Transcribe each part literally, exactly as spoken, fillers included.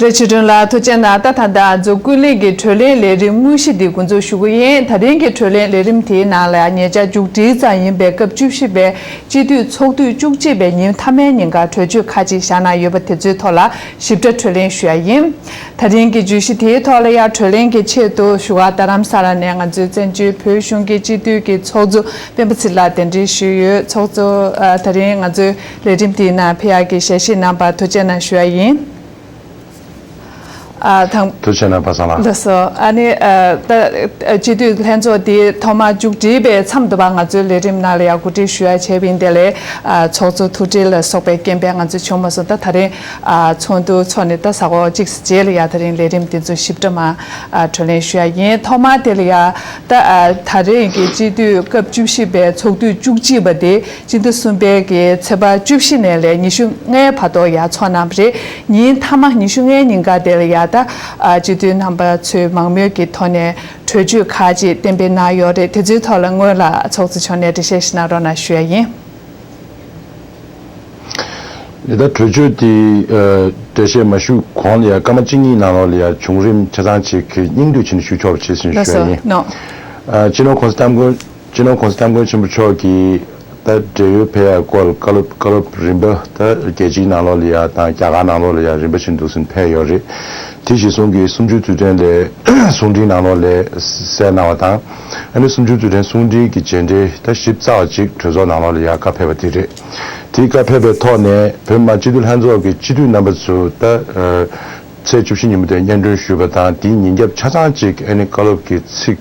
ལས་བྱེད་དྲུང་ལ་ཐུགས་རྗེ་གནང་། ད་ད་ལྟ་ང་ཚོ་ཀུན་གླེང་གི་གྲོས་གླེང་ལས་རིམ་དངོས་གཞི་འདི་འགོ་འཛུགས་ཞུ་གི་ཡིན། ད་རིང་གི་གྲོས་གླེང་ལས་རིམ་དེའི་ནང་ལ་ཉེ་ཆར་མཇུག་སྒྲིལ་ཙམ་ཡིན་པའི་སྐབས་བཅུ་བཞི་པའི་སྤྱི་འཐུས་ཚོགས་དུས་བཅུ་གཅིག་པའི་ཉིན་མཐའ་མའི་ཉིན་ཀར་གྲོས་ཆོད་ཁག་ཅིག་བཞག་གནང་ཡོད་པ་དེ་ཚོའི་ཐོག་ལ་ཞིབ་ཕྲ་གྲོས་གླེང་ཞུ་ཡ་ཡིན། ད་རིང་གི་བརྗོད་གཞི་དེའི་ཐོག་ལ་ཡང་གྲོས་གླེང་གི་ཆེད་དུ་བཞུགས་སྒར་རྡ་རམ་ས་ལ་ནས་ང་ཚོའི་བཙན་བྱོལ་བོད་གཞུང་གི་སྤྱི་འཐུས་ཀྱི་ཚོགས་གཙོ་སྤེན་པ་ཚེ་རིང་ལགས་གདན་འདྲེན་ཞུས་ཡོད། ཚོགས་གཙོ། ཨ། ད་རིང་ང་ཚོའི་ལས་རིམ་དེའི་ནང་ཕེབས་ཡག་གི་ཞལ་བཞེས་གནང་བར་ཐུགས་རྗེ་གནང་ཞུ་ཡ་ཡིན། ཨ། དང་། ཐུགས་རྗེ་གནང་པ་སངས་ལགས། ལགས་སོ། ཨ་ནི། ཨ། ད་སྤྱི་འཐུས་ལྷན་ཚོགས་དེ་ཐོག་མར་མཇུག་སྒྲིལ་བའི་མཚམས་དུ་བ་ང་ཚོའི་ལས་རིམ་ནང་ལ་ཡང་གོ་སྒྲིག་ཞུ་ཡ་བྱས་པ་ཡིན། དེ་ལས། ཨ། ཚོགས་གཙོ་ཐུགས་འཁྲལ་ལ་སོགས་པའི་རྐྱེན་པས་ང་ཚོ་བྱུང་མ་སོང་། ད་ད་རིང་། ཨ། ཚོགས་འདུ་ཚོགས་ནས་ད་གཟའ་འཁོར་གཅིག་རྗེས་ལ་ཡང་ད་རིང་ལས་རིམ་དེ་ཚོ་ཞིབ་ཕྲ་མར། ཨ། གྲོས་གླེང་ཞུ་ཡ་ཡིན། ཐོག་མར་དེ་ལ་ཡང་ད། ཨ། ད་རེས་ཀྱི་སྤྱི་འཐུས་སྐབས་བཅུ་བཞི་པའི་ཚོགས་དུས་བཅུ་གཅིག་པ་དེ་སྤྱི་ཟླ་གསུམ་པའི་གི་ཚེས་པ་བཅུ་བཞི་ནས་ལས་ཉི་ཤུ་ལྔའི་བར་དུ་ཡར་འཚོགས་གནང་བ་རེད། ཉིན་མཐའ་མ་ཉི་ཤུ་ལྔའི་ཉིན་ཀ་དེ་ལ་ཡ་ད། ཨ། སྤྱི་འཐུས་རྣམ་པ་ཚོས་མང་མོས་ཀྱི་ཐོག་ནས་གྲོས་ཆོད་ཁག་ཅིག་གཏན་འབེབས་གནང་ཡོད་རེད། དེ་ཚོའི་ཐོག་ལ་སྔོན་ལ་ཚོགས་གཙོ་མཆོག་ནས་འགྲེལ་བཤད་ཞིག་གནང་རོགས་གནང་ཞུ་ཡ་ཡིན། འདི་ལྟར་གྲོས་ཆོད་དེ། ཨ། འགྲེལ་བཤད་མ་ཞུས་གོང་ལ་ཡ་སྐར་མ་གཅིག་གཉིས་ནང་ལོགས་ལ་ཡ་བྱུང་རིམ་ཆ་ཚང་ཅིག་གི་སྙིང་བསྡུས་བྱས་ནས་ཞུ་ཆོག་པ་བྱས་ཟིན་ཞུ་ཡ་ཡིན། ལགས་སོ། ནོ། ཨ། སྤྱི་ནོར་གོང་ས་སྐྱབས་མགོན། སྤྱི་ནོར་གོང་ས་སྐྱབས་མགོན་ཆེན་པོ་མཆོག་གིས་ད་བགྲེས་ཡོལ་ཕེབས་ཡ་སྐོར་བཀའ་སློབ་བཀའ་སློབ་རིམ་པ་ད་རྒྱལ་སྤྱིའི་ནང་ལོགས་ལ་ཡ་དང་རྒྱ་གར་ནང་ལོགས་ལ་ཡ་རིམ་པ་བཞིན་འདུག་སེ་ཕེབས་ཡོད་རེད། དེ་གཞིར་བཟུང་གིས་གསུམ་བཅུའི་དུས་དྲན་ལས་གསུང་འཕྲིན་ནང་ལོགས་ལ་གསལ་གནང་བ་དང་། ཨ་ནི་གསུམ་བཅུའི་དུས་དྲན་གསུང་འཕྲིན་གྱི་རྗེས་འབྲེལ་ད་ཞིབ་ཚགས་པ་ཅིག་གྲོས་ཚོགས་ནང་ལོགས་ལ་ཡ་བཀའ་ཕེབས་པ་དེ་རེད། དེའི་བཀའ་ཕེབས་པའི་ཐོག་ནས་བོད་མི་མང་སྤྱི་འཐུས་ལྷན་ཚོགས་ཀྱི་སྤྱི་འཐུས་རྣམ་པ་ཚོ་ད། ཨ། ཚེས་བཅུ་བཞི་ཉིན་མོ་དེར་སྙན་སྒྲོན་ཞུས་པ་དང་། དེའི་ཉིན་རྒྱབ་ཆ་ཚང་གཅིག་ཨ་ནི་བཀའ་སློབ་ཀྱི་ཚིག་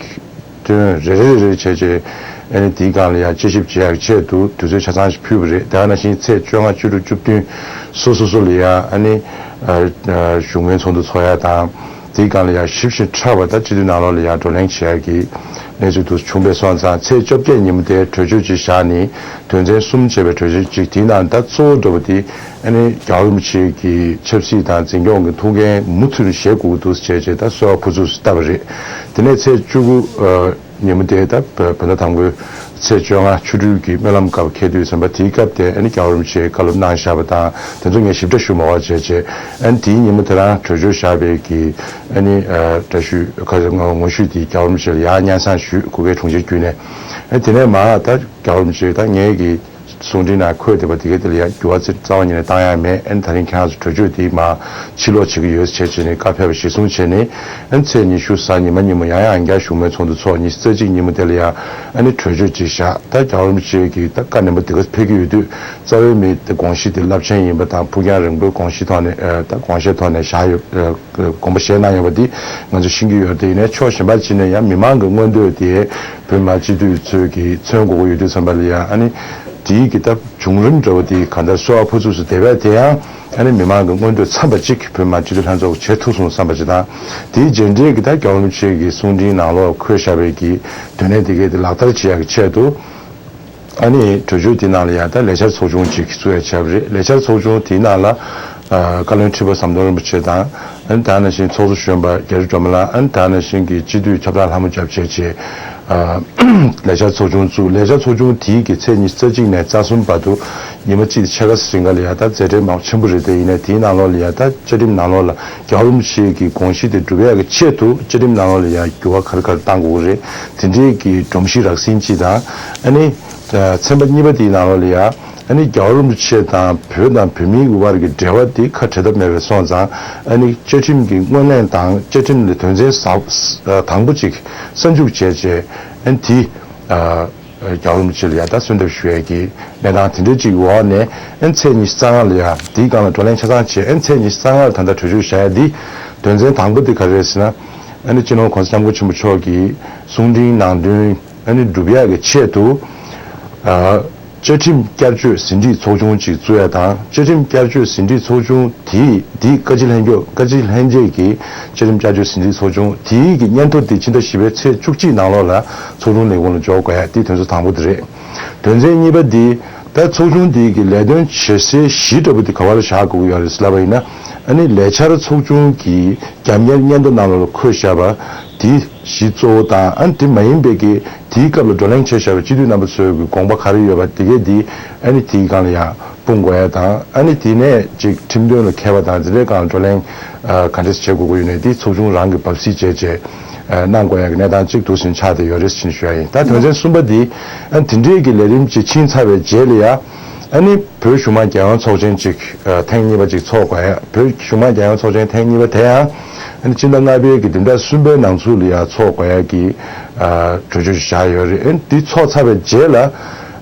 དོན་རེ་རེ་རེ་རེ་བྱས་བྱས་ཨ་ནི་དེའི་སྒང་ལ་ཡང་དཔྱད་ཞིབ་བྱེད་ཡག་ཆེད་དུ་དུས་ཚོད་ཆ་ཚང་ཞིག་ཕུལ་བ་རེད། དེ་ག་ནང་བཞིན་ཚེས་བཅོ་ལྔ་བཅུ་དྲུག་བཅུ་བདུན་སོ་སོ་སོ་ལ་ཡང་ཨ་ནི་ཨ་ཨ་བཞུགས་མོལ་ཚོགས་འདུ་ཚོགས་ཡག་དང་། དེའི་སྒང་ལ་ཡང་ཞིབ་ཞིབ་ཕྲ་བ་དང་སྤྱི་འཐུས་ནང་ལོགས་ལ་ཡང་བགྲོ་གླེང་བྱེད་ཡག་གི་གནས་ཚུལ་དུ་བྱུང་བས་སོང་ཙང་། ཚེས་བཅོ་བརྒྱད་ཉིན་མོ་དེར་གྲོས་ཆོད་ཅིག་བཞག་ནས་དོན་ཚན་གསུམ་བྱས་པའི་གྲོས་ཆོད་ཅིག་དེའི་ནང་ད་གཙོ་བོ་འདྲ་བོ་དེ་ཨ་ནི་རྒྱལ་བ་རིན་པོ་ཆེ་གི་ཆབ་སྲིད་དང་འཛིན་སྐྱོང་གི་ཐུགས་འགན་མུ་མཐུད་བཞེས་དགོས་ཀྱི་འདུག་ཟེར་བྱས་བྱས་ད་གསོལ་བ་ཕུར་ཚུགས་སུ་བཏབ་པ་རེད། དེ་ནས་ཚེས་བཅུ་དགུ་ཨ་ཉིན་མོ་དེ་ད་བོད་ཟླ་དང་པོའི་ཚེས་བཅོ་ལྔ་ཆོ་འཕྲུལ་གྱི་སྨོན་ལམ་སྐབས་འཁེལ་དུས་ཙམ་པ། དེའི་སྐབས་དེ་ཨ་ནི་རྒྱལ་བ་རིན་པོ་ཆེས་བཀའ་སློབ་གནང་བཞག་པ་དང་དེ་ཚོ་ངས་ཞིབ་ཕྲ་ཞུ་མ་དགོས་བྱས་བྱས། ཨ་ནི་དེའི་ཉིན་མོ་དེ་རང་གྲོས་ཆོད་བཞག་པའི་གི་ཨ་ནི་ཨ་འདྲ་ཞུས་ཁ་ངོ་ངོ་བཤུས་དེ་རྒྱལ་བ་རིན་པོ་ཆེ་ལ་ཡང་སྙན་སེང་ཞུས། སྐུ་སྒེར་དྲུང་ཆེ་བརྒྱུད་ནས། ཨ་ནི་དེ་ནས་མར་ད་རྒྱལ་བ་རིན་པོ་ཆེ་ད་ངའི་གི་གསུང་འཕྲིན་ནང་འཁོད་བསྡད་པ་དེ་གའི་དེ་ལ་ཡང་འགྱུར་བ་རྩ་བ་ཉིད་ནས་བཏང་ཡག་མེད། ཨ་ནི་ད་རིང་ཁྱེད་རང་ཚོ་གྲོས་ཆོད་དེ་མར་ཕྱིར་སློག་བྱེད་ཀྱི་ཡོད་ཟེར་བྱས་བྱས་ནས་བཀའ་ཕེབས་པ་གཞིར་བཟུང་བྱས་ནས། ཨ་ནི་ཚེས་ཉི་ཤུ་གཟའ་ཉི་མ་ཉིན་མོ་ཡང་ཡང་བསྐྱར་བཞུགས་མོལ་ཚོགས་འདུ་ཚོགས། ཉི་ཤུ་རྩ་གཅིག་ཉིན་མོ་དེ་ལ་ཡང་ཨ་ནི་གྲོས་ཆོད་ཅིག་བཞག་ད་རྒྱལ་བ་རིན་པོ་ཆེ་གིས་ད་བཀའ་ནན་པོ་དེ་ག་ཕེབས་ཀྱི་ཡོད་དུས། རྩ་བའི་མི་དེ་དགོངས་གཞི་དེ་རླབས་ཆེན་ཡིན་པ་དང་ཕུགས་རྒྱང་རིང་པོའི་དགོངས་གཞི་ཐོག་ནས། ཨ་ད་དགོངས་བཞེད་ཐོག་ནས་བཞག་ཡོད། ཨ་དགོངས་པ་བཞེས་གནང་ཡོད་པ་འདི་ང་ཚོས་ཤེས་ཀྱི་ཡོད། དེ་ཡིན་ནའི་ཕྱོགས་གཞན་པ་ཅིག་ནས་ཡང་མི་མང་གི་མངོན་འདོད་དེ་བོད་མི་སྤྱི་འཐུས་ཚོས་ཀྱིས་མཚོན་དགོས་ཀྱི་ཡོད་དུས་ཙམ་པ་ལ་ཡང་། ཨ་ནི་དེའི་གི་ད་བྱུང་རིམ་འདྲ་བོ་དེ་གང་ལྟར་གསོལ་བ་ཕུར་ཚུགས་སུ་བསྡད་པས། དེ་ཡང་ཨ་ནི་མི་མང་གི་མངོན་འདོད་འཚམས་པ་ཅིག་བོད་མི་སྤྱི་འཐུས་ལྷན་ཚོགས་ཀྱིས་བྱེད་ཐུབ་སོང་བསམ་པ་ཅིག་དང་། དེའི་རྗེས་འབྲེལ་གྱི་ད་རྒྱལ་བ་རིན་པོ་ཆེ་གི་གསུང་འཕྲིན་ནང་ལོགས་འཁོད་བཞག་པའི་གི་དོན་གནད་དེ་གའི་དེ་ལག་བསྟར་བྱེད་ཡག་གི་ཆེད་དུ། ཨ་ནི་གྲོས་ཆོད་དེའི་ནང་ལ་ཡང་ད་ལས་འཆར་ཚོགས་ཆུང་ཅིག་བཙུགས་ཡ་བྱས་པ་རེད། ལས་འཆར་ཚོགས་ཆུང་དེའི་ནང་ལ་ཨ་བཀའ་བློན་ཁྲི་པ་ཟམ་གདོང་རིན་པོ་ཆེ་དང་། ཨ་ནི་ད་ནང་བཞིན་ཚོགས་གཙོ་གཞོན་པ་རྒྱ་རི་སྒྲོལ་མ་ལགས། ཨ་ནི་ད་ནང་བཞིན་གྱི་སྤྱི་འཐུས་ཁྱབ་བསྒྲགས་ལྷ་མོ་རྒྱབ་བྱས་བྱས་ཨ་ལས་འཆར་ཚོགས་ཆུང་བཙུགས། ལས་འཆར་ཚོགས་ཆུང་དེའི་གི་ཚེས་ཉི་ཤུ་རྩ་གཅིག་ནས་རྩ་གསུམ་བར་དུ་ཉི་མ་གཅིག་དང་ཕྱེད་ཀ་རིང་ག་ལ་ཡང་ད་མཛད་འཕྲིན་མང་ཆེན་པོ་རེད། དེ་ཡིན་ནའི་དེའི་ནང་ལོགས་ལ་ཡང་ད་བཅའ་ཁྲིམས་ནང་ལོགས་ལ་རྒྱལ་བ་རིན་པོ་ཆེ་གི་དགོངས་གཞི་དེ་སྒྲུབ་ཡག་གི་ཆེད་དུ་བཅའ་ཁྲིམས་ནང་ལོགས་ལ་ཡང་འགྱུར་བ་ག་རེ་ག་རེ་གཏང་དགོས་ཀྱི་རེད། དེ་འདྲའི་གི་སྒྲོམ་གཞི་རགས་ཟིན་ཅིག་དང་། ཨ་ནི། ཚན་པ་གཉིས་པ་དེའི་ནང་ལོགས་ལ་ཡང་ཨ་ནི་རྒྱལ་བ་རིན་པོ་ཆེ་དང་བོད་དང་བོད་མིའི་དབར་གྱི་འབྲེལ་བ་དེ་ཁ་བྲལ་ཐབས་མེད་པ་སོང་ཙང་། ཨ་ནི་བཅའ་ཁྲིམས་ཀྱི་སྔོན་གླེང་དང་བཅའ་ཁྲིམས་ལ་དོན་ཚན་ཟབ་དང་པོ་ཅིག་གསར་འཇུག་བྱས་རྗེས། ཨ་ནི་དེ་རྒྱལ་བ་རིན་པོ་ཆེ་ལ་ཡང་ད་གསོལ་འདེབས་ཞུ་ཡས་ཀྱི་གནས་སྟངས་དེ་འདྲ་ཅིག་འོག་ནས། ཨ་ནི་ཚེས་ཉི་ཤུ་རྩ་ལྔ་ལ་ཡང་དེའི་སྒང་ལ་བགྲོ་གླེང་ཆ་ཚང་བྱས། ཨ་ནི་ཚེས་ཉི་ཤུ་རྩ་ལྔ་ལ་ད་ལྟ་གྲོས་ཆོད་བཞག་ཡ་འདི་དོན་ཚན་དང་པོ་དེ་ག་རེ་རེད་ཟེར་ན། ཨ་ནི་སྤྱི་ནོར་གོང་ས་སྐྱབས་མགོན་ཆེན་པོ་མཆོག་གིས་གསུང་འཕྲིན་ནང་དོན་ཨ་ནི་སྒྲུབ་ཡག་གི་ཆེད་དུ། ཨ་བཅའ་ཁྲིམས་བསྐྱར་བཅོས་ཟིན་བྲིས་ཚོགས་ཆུང་ཅིག་བཙུགས་ཡ་དང་། བཅའ་ཁྲིམས་བསྐྱར་བཅོས་ཟིན་བྲིས་ཚོགས་ཆུང་དེས་འདི་བཀའ་སྤྱི་ལྷན་ཁྱབ་བཀའ་སྤྱི་ལྷན་རྒྱས་ཀྱི་བཅའ་ཁྲིམས་བསྐྱར་བཅོས་ཟིན་བྲིས་ཚོགས་ཆུང་དེའི་གི་སྙན་ཐོ་དེ་ཕྱི་ཟླ་བཞི་པའི་ཚེས་བཅུ་གཅིག་ནང་ལོགས་ལ་ཚོགས་ཆུང་ལས་ཁུངས་ལ་འབྱོར་དགོས་ཡ་དེ་དོན་ཚན་དང་པོ་དེ་རེད། དོན་ཚན་གཉིས་པ་འདི་ད་ཚོགས་ཆུང་འདི་གི་ལས་དོན་བྱེད་སའི་གཞི་འདྲ་པོ་དེ་ག་པར་བཞག་དགོས་ཀྱི་ཡོད་རེད་ཟེར་ལབ་པ་ཡིན་ན། ཨ་ནི་ལས་འཆར་ཚོགས་ཆུང་གི་རྒྱབ་གཉེར་སྙན་ཐོ་ནང་ལོགས་ལ་འཁོད་བཞག་པ་དེ་གཞི་གཙོ་བོ་དང་། ཨ་ནི་དེ་མ་ཡིན་པའི་གི་དེའི་སྐབས་ལ་བགྲོ་གླེང་བྱས་བཞག་པའི་སྤྱི་འཐུས་རྣམ་པ་ཚོའི་གི་དགོངས་པ་ག་རེ་ཡོད་པ་དེ་གས་དེ་ཨ་ནི་དེའི་སྒང་ལ་ཡང་ སྤུངས་དགོས་ཡ་དང་། ཨ་ནི་དེ་ནས་ཅིག་ཁྲིམས་དོན་ལ་མཁས་པ་དང་དེ་འདྲའི་སྒང་ལ་བགྲོ་གླེང་ཨ་ག་འདྲས་བྱེད་དགོས་ཀྱི་ཡོད་ནའི་དེ་ཚོགས་ཆུང་རང་གིས་འབབ་སྲིད་བྱས་བྱས་ཨ་གནང་དགོས་ཡ་གི་གནས་སྟངས་ཅིག་འདུག་སེ་ཆགས་བསྡད་ཡོད་རེད་ཟེར་ནས་ཞུ་ཡ་ཡིན། ད་དོན་ཚན་གསུམ་པ་འདི་ཨ་དེ་འདྲའི་གི་ལས་རིམ་ཅིག་ཕྱིན་ཚར་བའི་རྗེས་ལ་ཡ། ཨ་ནི་བོད་གཞུང་མང་རྒྱལ་ཡོངས་ཚོགས་ཆེན་ཅིག་ཨ་ཐེངས་གཉིས་པ་ཅིག་ཚོགས་དགོས་ཡ། བོད་གཞུང་མང་རྒྱལ་ཡོངས་ཚོགས་ཆེན་ཐེངས་གཉིས་པ་དེ་ཡང་ཨ་ནི་སྤྱི་ཟླ་ལྔ་པའི་གི་བདུན་ཕྲག་གསུམ་པའི་ནང་ཚུད་ལ་ཡ་ཚོགས་དགོས་ཡ་གི་ཨ་གྲོས་ཆོད་ཞིག་བཞག་ཡོད་རེད། ཨ་ནི་འདི་ཚོགས་ཚར་བའི་རྗེས་ལ་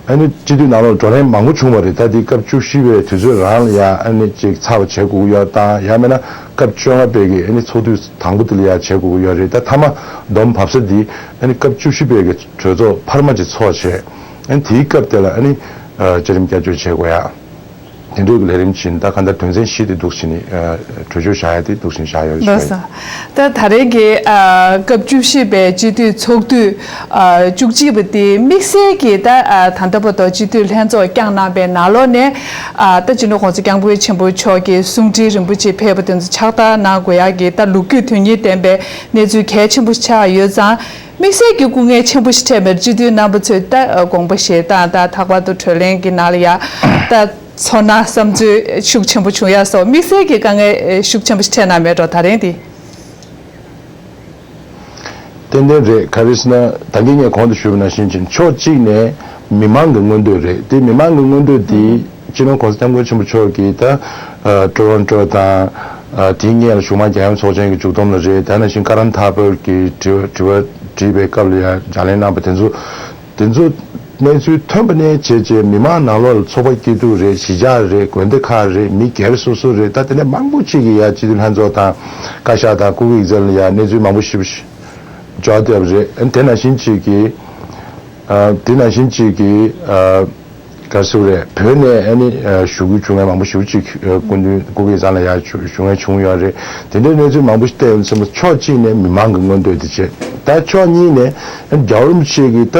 ཨ་ནི་སྤྱི་འཐུས་ནང་ལོགས་བགྲོ་གླེང་མང་པོ་བྱུང་བ་རེད། ད་འདི་སྐབས་བཅུ་བཞི་པའི་དུས་ཚོད་རང་ལ་ཡ་ཨ་ནི་ཅིག་ཚར་བ་བྱེད་དགོས་ཀྱི་ཡོད་དང་། ཡང་མིན་ན་སྐབས་བཅོ་ལྔ་པའི་གི་ཨ་ནི་ཚོགས་དུས་དང་པོ་དེ་ལ་ཡ་བྱེད་དགོས་ཀྱི་ཡོད་རེད། ད་མཐའ་མ་སྡོམ་བབས་ས་འདི་ཨ་ནི་སྐབས་བཅུ་བཞི་པའི་གི་གྲོས་ཚོགས་འཕར་མ་ཅིག་ཚོགས་བྱས། ཨ་ནི་དེའི་སྐབས་དེ་ལ་ཨ་ནི་ཨ་བཅའ་ཁྲིམས་བསྐྱར་བཅོས་བྱེད་དགོས་ཡ། དེ་འདྲའི་ལས་རིམ་ཕྱིན། ད་གང་ལྟར་དོན་ཚན་བཞི་དེ་འདུག་ཕྱིན་ནི་ཨ་གྲོས་ཆོད་བཞག་ཡ་དེ་འདུག་ཕྱིན་བཞག་ཡོད་རེད། ལགས་སོ། ད་ད་རེས་ཀྱི་ཨ་སྐབས་བཅུ་བཞི་པའི་སྤྱི་འཐུས་ཚོགས་དུས་ཨ་བཅུ་གཅིག་པ་དེ་དམིགས་བསལ་གྱིས་ད་ཨ་ད་ལྟ་བར་དུ་སྤྱི་འཐུས་ལྷན་ཚོགས་བསྐྱངས་གནང་པའི་ནང་ལོགས་ནས་ཨ་ད་སྤྱི་ནོར་༸གོང་ས་༸སྐྱབས་མགོན་ཆེན་པོ་མཆོག་གི་གསུང་འཕྲིན་རིན་པོ་ཆེ་ཕེབས་པ་དེ་ཚོ་ཕྱག་བསྟར་གནང་དགོས་ཡ་གི་ད་ལོ་རྒྱུས་དོན་སྙིང་ལྡན་པའི་གནས་ཚུལ་གལ་ཆེན་པོ་ཆགས་ཡོད་ཙང་། དམིགས་བསལ་གྱི་སྐུ་ངལ་ཆེན་པོ་ཞིག་འཕྲད་མེད། སྤྱི་འཐུས་རྣམ་པ་ཚོས་ད་དགོངས་པ་བཞེས་སྟངས་དང་། ལྷག་པར་དུ་བགྲོ་གླེང་གི་ནང་ལ་ཡ་ད་ཚོར་སྣང་བསམ་ཚུལ་ཤུགས་ཆེན་པོ་བྱུང་ཡ་སོགས་དམིགས་བསལ་གྱི་དཀའ་ངལ་ཤུགས་ཆེན་པོ་ཞིག་འཕྲད་ན་མེད་འགྲོ་ད་རེས་འདི། ཏན་ཏན་རེད། ག་རེ་ཟེར་ན་ད་གིན་ངས་གོང་དུ་ཞུས་པ་ནང་བཞིན་ཕྱིན་ཕྱོགས་གཅིག་ནས་མི་མང་གི་མངོན་འདོད་རེད། དེ་མི་མང་གི་མངོན་འདོད་དེ་སྤྱི་ནོར་༸གོང་ས་༸སྐྱབས་མགོན་ཆེན་པོ་མཆོག་གིས་ད་ཀྲོ་རོན་ཀྲོ་དང་། དེའི་སྔོན་ལ་གཞུང་མང་རྒྱལ་ཡོངས་ཚོགས་ཆེན་གྱི་མཇུག་བསྡོམས་ལ་རེད། དེ་ནང་བཞིན་ཀ་རན་ཐ་པར་གྱི་དྲི་བ་དྲི་བ་དྲིས་པའི་སྐབས་ལ་ཡང་ལྗགས་ལན་གནང་བ་དེ་ཚོ་དེ་ཚོ་གནས་ཚུལ་ཐོན་པ་ནས་བྱས་རྗེས་མི་མང་ནང་ལོགས་ལ་ཚོགས་པ་སྐྱིད་སྡུག་རེད། གཞིས་ཆགས་རེད། དགོན་སྡེ་ཁག་རེད། མི་སྒེར་སོ་སོ་རེད། ད་དེ་ནས་མང་པོ་ཅིག་གིས་ཡང་སྤྱི་འཐུས་ལྷན་ཚོགས་དང་བཀའ་ཤག་དང་སྐུ་སྒེར་ཡིག་ཚང་ལ་ཡང་གནས་ཚུལ་མང་པོ་ཞིག་འཇོག་བསྡད་པ་རེད། དེ་ནང་བཞིན་ཅིག་གིས་དེ་ནང་བཞིན་ཅིག་གིས། ག་རེ་ཟེར་དགོས་རེད། བོད་ནས་ཨ་ནི་ཞུ་སྐུལ་བྱུང་མཁན་མང་པོ་ཞེ་པོ་ཅིག་སྐུ་མདུན་སྐུ་སྒེར་ཡིག་ཚང་ལ་ཡར་ཞུ་ཞུ་མཁན་བྱུང་ཡོད་རེད། དེ་འདྲའི་གནས་ཚུལ་མང་པོ་ཞིག་བལྟས་ཡོང་དུས་ཙམ་པ་ཕྱོགས་གཅིག་ནས་མི་མང་གི་མངོན་འདོད་དེ་བྱས། ད་ཕྱོགས་གཉིས་ནས་ཨ་ནི་རྒྱལ་བ་རིན་པོ་ཆེ་གི་ད་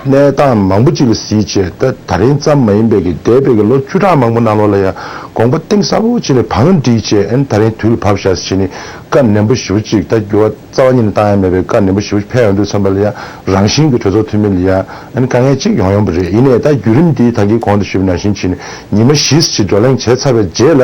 གནས་སྟངས་མང་པོ་ཅིག་ལ་གཟིགས་བྱས། ད་ད་རིང་ཙམ་མ་ཡིན་པའི་གི་འདས་པའི་གི་ལོ་བཅུ་ཕྲག་མང་པོ་ནང་ལོགས་ལ་ཡང་དགོངས་པ་གཏིང་ཟབ་པོ་བྱས་ནས་བང་བསྒྲིགས་བྱས། ཨ་ནི་ད་རིང་དུས་ལ་བབས་ཤག་ཟེར་བྱས་ནས་བཀའ་ནན་པོ་ཞེ་པོ་ཅིག་ད་འགྱུར་བ་རྩ་བ་ཉིད་ནས་བཏང་ཡ་མེད་པའི་བཀའ་ནན་པོ་ཞེ་པོ་ཕེབས་ཡོང་དུས་ཙམ་པ་ལ་ཡང་རང་བཞིན་གྱི་གྲོས་ཚོགས་འཐུས་མི་ལ་ཡང་ཨ་ནི་དཀའ་ངལ་གཅིག་ཡོང་ཡོང་པ་རེད། ཡིན་ནའི་ད་བརྒྱུད་རིམ་འདི་ད་གིན་གོང་དུ་ཞུས་པ་ནང་བཞིན་བྱས་ནས་ཉི་མ་བཞི་ཙམ་བགྲོ་གླེང་བྱས་ཚར་བའི་རྗེས་ལ་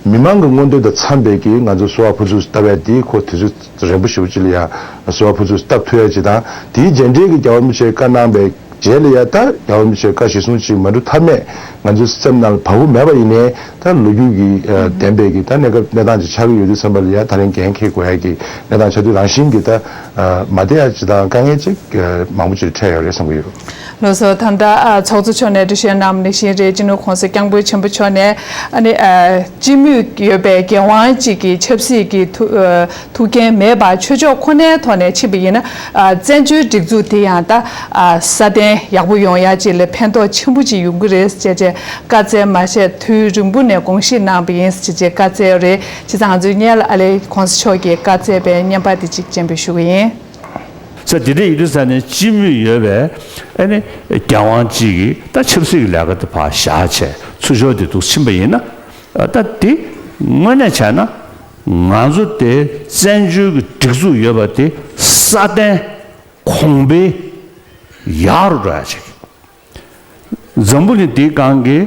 མི་མང་གི་མངོན་འདོད་དང་འཚམས་པའི་གི་ང་ཚོ་གསོལ་བ་ཕུར་ཚུགས་བཏབ་ཡ་འདི་ཁོ་དུས་ཚོད་རིང་པོ་ཞེ་པོ་ཅིག་ལ་ཡང་གསོལ་བ་ཕུར་ཚུགས་བཏབ་ཐུབ་ཡ་ཅིག་དང་། དེའི་རྗེས་འབྲེལ་གྱི་རྒྱལ་བ་རིན་པོ་ཆེས་བཀའ་གནང་པའི་རྗེས་ལ་ཡ་ད་རྒྱལ་བ་རིན་པོ་ཆེའི་བཀའ་གཞིར་བཟུང་ཅིག་མ་འགྲུབ་ཐབས་མེད་ང་ཚོའི་སེམས་ནང་ལ་བབས་ཀྱི་མེད་པ་ཡིན་ནའི་ད་ལོ་རྒྱུས་ཀྱི་ཨ་བདེན་པའི་གི་ད་གནས་སྐབས་གནས་སྟངས་ཅིག་ཆགས་ཀྱི་ཡོད་དུས་ཙམ་པ་ལ་ཡ་ད་རིང་འགན་འཁྱེར་དགོས་ཡ་གི་གནས་སྟངས་ཆགས་དུས་རང་བཞིན་གྱི་ད་ཨ་མ་བདེ་ཡ་ཅིག་དང་དཀའ་ངལ་ཅིག་ཨ་མང་པོ་ཅིག་འཕྲད་ཡོད་རེད་བསམ་གྱི་ཡོད། ལགས་སོ། ད་ལྟ་ཨ་ཚོགས་གཙོ་མཆོག་ནས་འགྲེལ་བཤད་གནང་བ་ནང་བཞིན་རེད། སྤྱི་ནོར་༸གོང་ས་༸སྐྱབས་མགོན་ཆེན་པོ་མཆོག་ནས་ཨ་ནི་ཨ་སྤྱི་མོས་ཡོད་པའི་འགན་དབང་གཅིག་གི་ཆབ་སྲིད་ཀྱི་ཐུགས་ཨ་ཐུགས་འགན་མེད་པར་ཆོས་ཕྱོགས་ཁོ་ནའི་ཐོག་ནས་ཕྱིན་པ་ཡིན་ན། ཨ་བཙན་བྱོལ་སྒྲིག་འཛུགས་དེ་ཡང་ད་ཨ་སྲ་བརྟན་ཡག་པོ་ཡོང་ཡ་ཅིག་ལ་ཕན་ཐོགས་ཆེན་པོ་ཅིག་ཡོང་གི་རེད་ཅེས་བྱས་བཀའ་སྩལ་མ་བྱས་དུས་རིང་པོ་ནས་དགོངས་བཞེས་གནང་བ་ཡིན་ཅེས་བྱས་བཀའ་སྩལ་ཡོད་རེད། བྱས་ཙང་ང་ཚོའི་སྔོན་ལ་ཨ་ལས་༸གོང་ས་མཆོག་གིས་བཀའ་སྩལ་པའི་བརྙན་པར་དེ་གཅིག་སྤྱན་འབུལ་ཞུ་གི་ཡིན། ས་དེ་འདྲ་ཡིན་དུས་ས་ནས་སྤྱི་མོས་ཡོད་པའི་ཨ་ནི་རྒྱལ་དབང་གཅིག་གིས་ད་ཆབ་སྲིད་ཀྱི་ལས་ཀ་དེ་ཕར་བཞག་བྱས་ཚུར་ཕྱོགས་དེ་འདུག་ཕྱིན་པ་ཡིན་ན། ད་དེ་དངོས་གནས་བྱས་ན་ང་ཚོ་དེ་བཙན་བྱོལ་གྱི་སྒྲིག་འཛུགས་ཡོད་པ་དེ་སྲ་བརྟན་གོང་འཕེལ་ཡག་རུ་འགྲོ་ཡ་ཅིག་འཛམ་བུ་གླིང་འདིའི་སྒང་གི་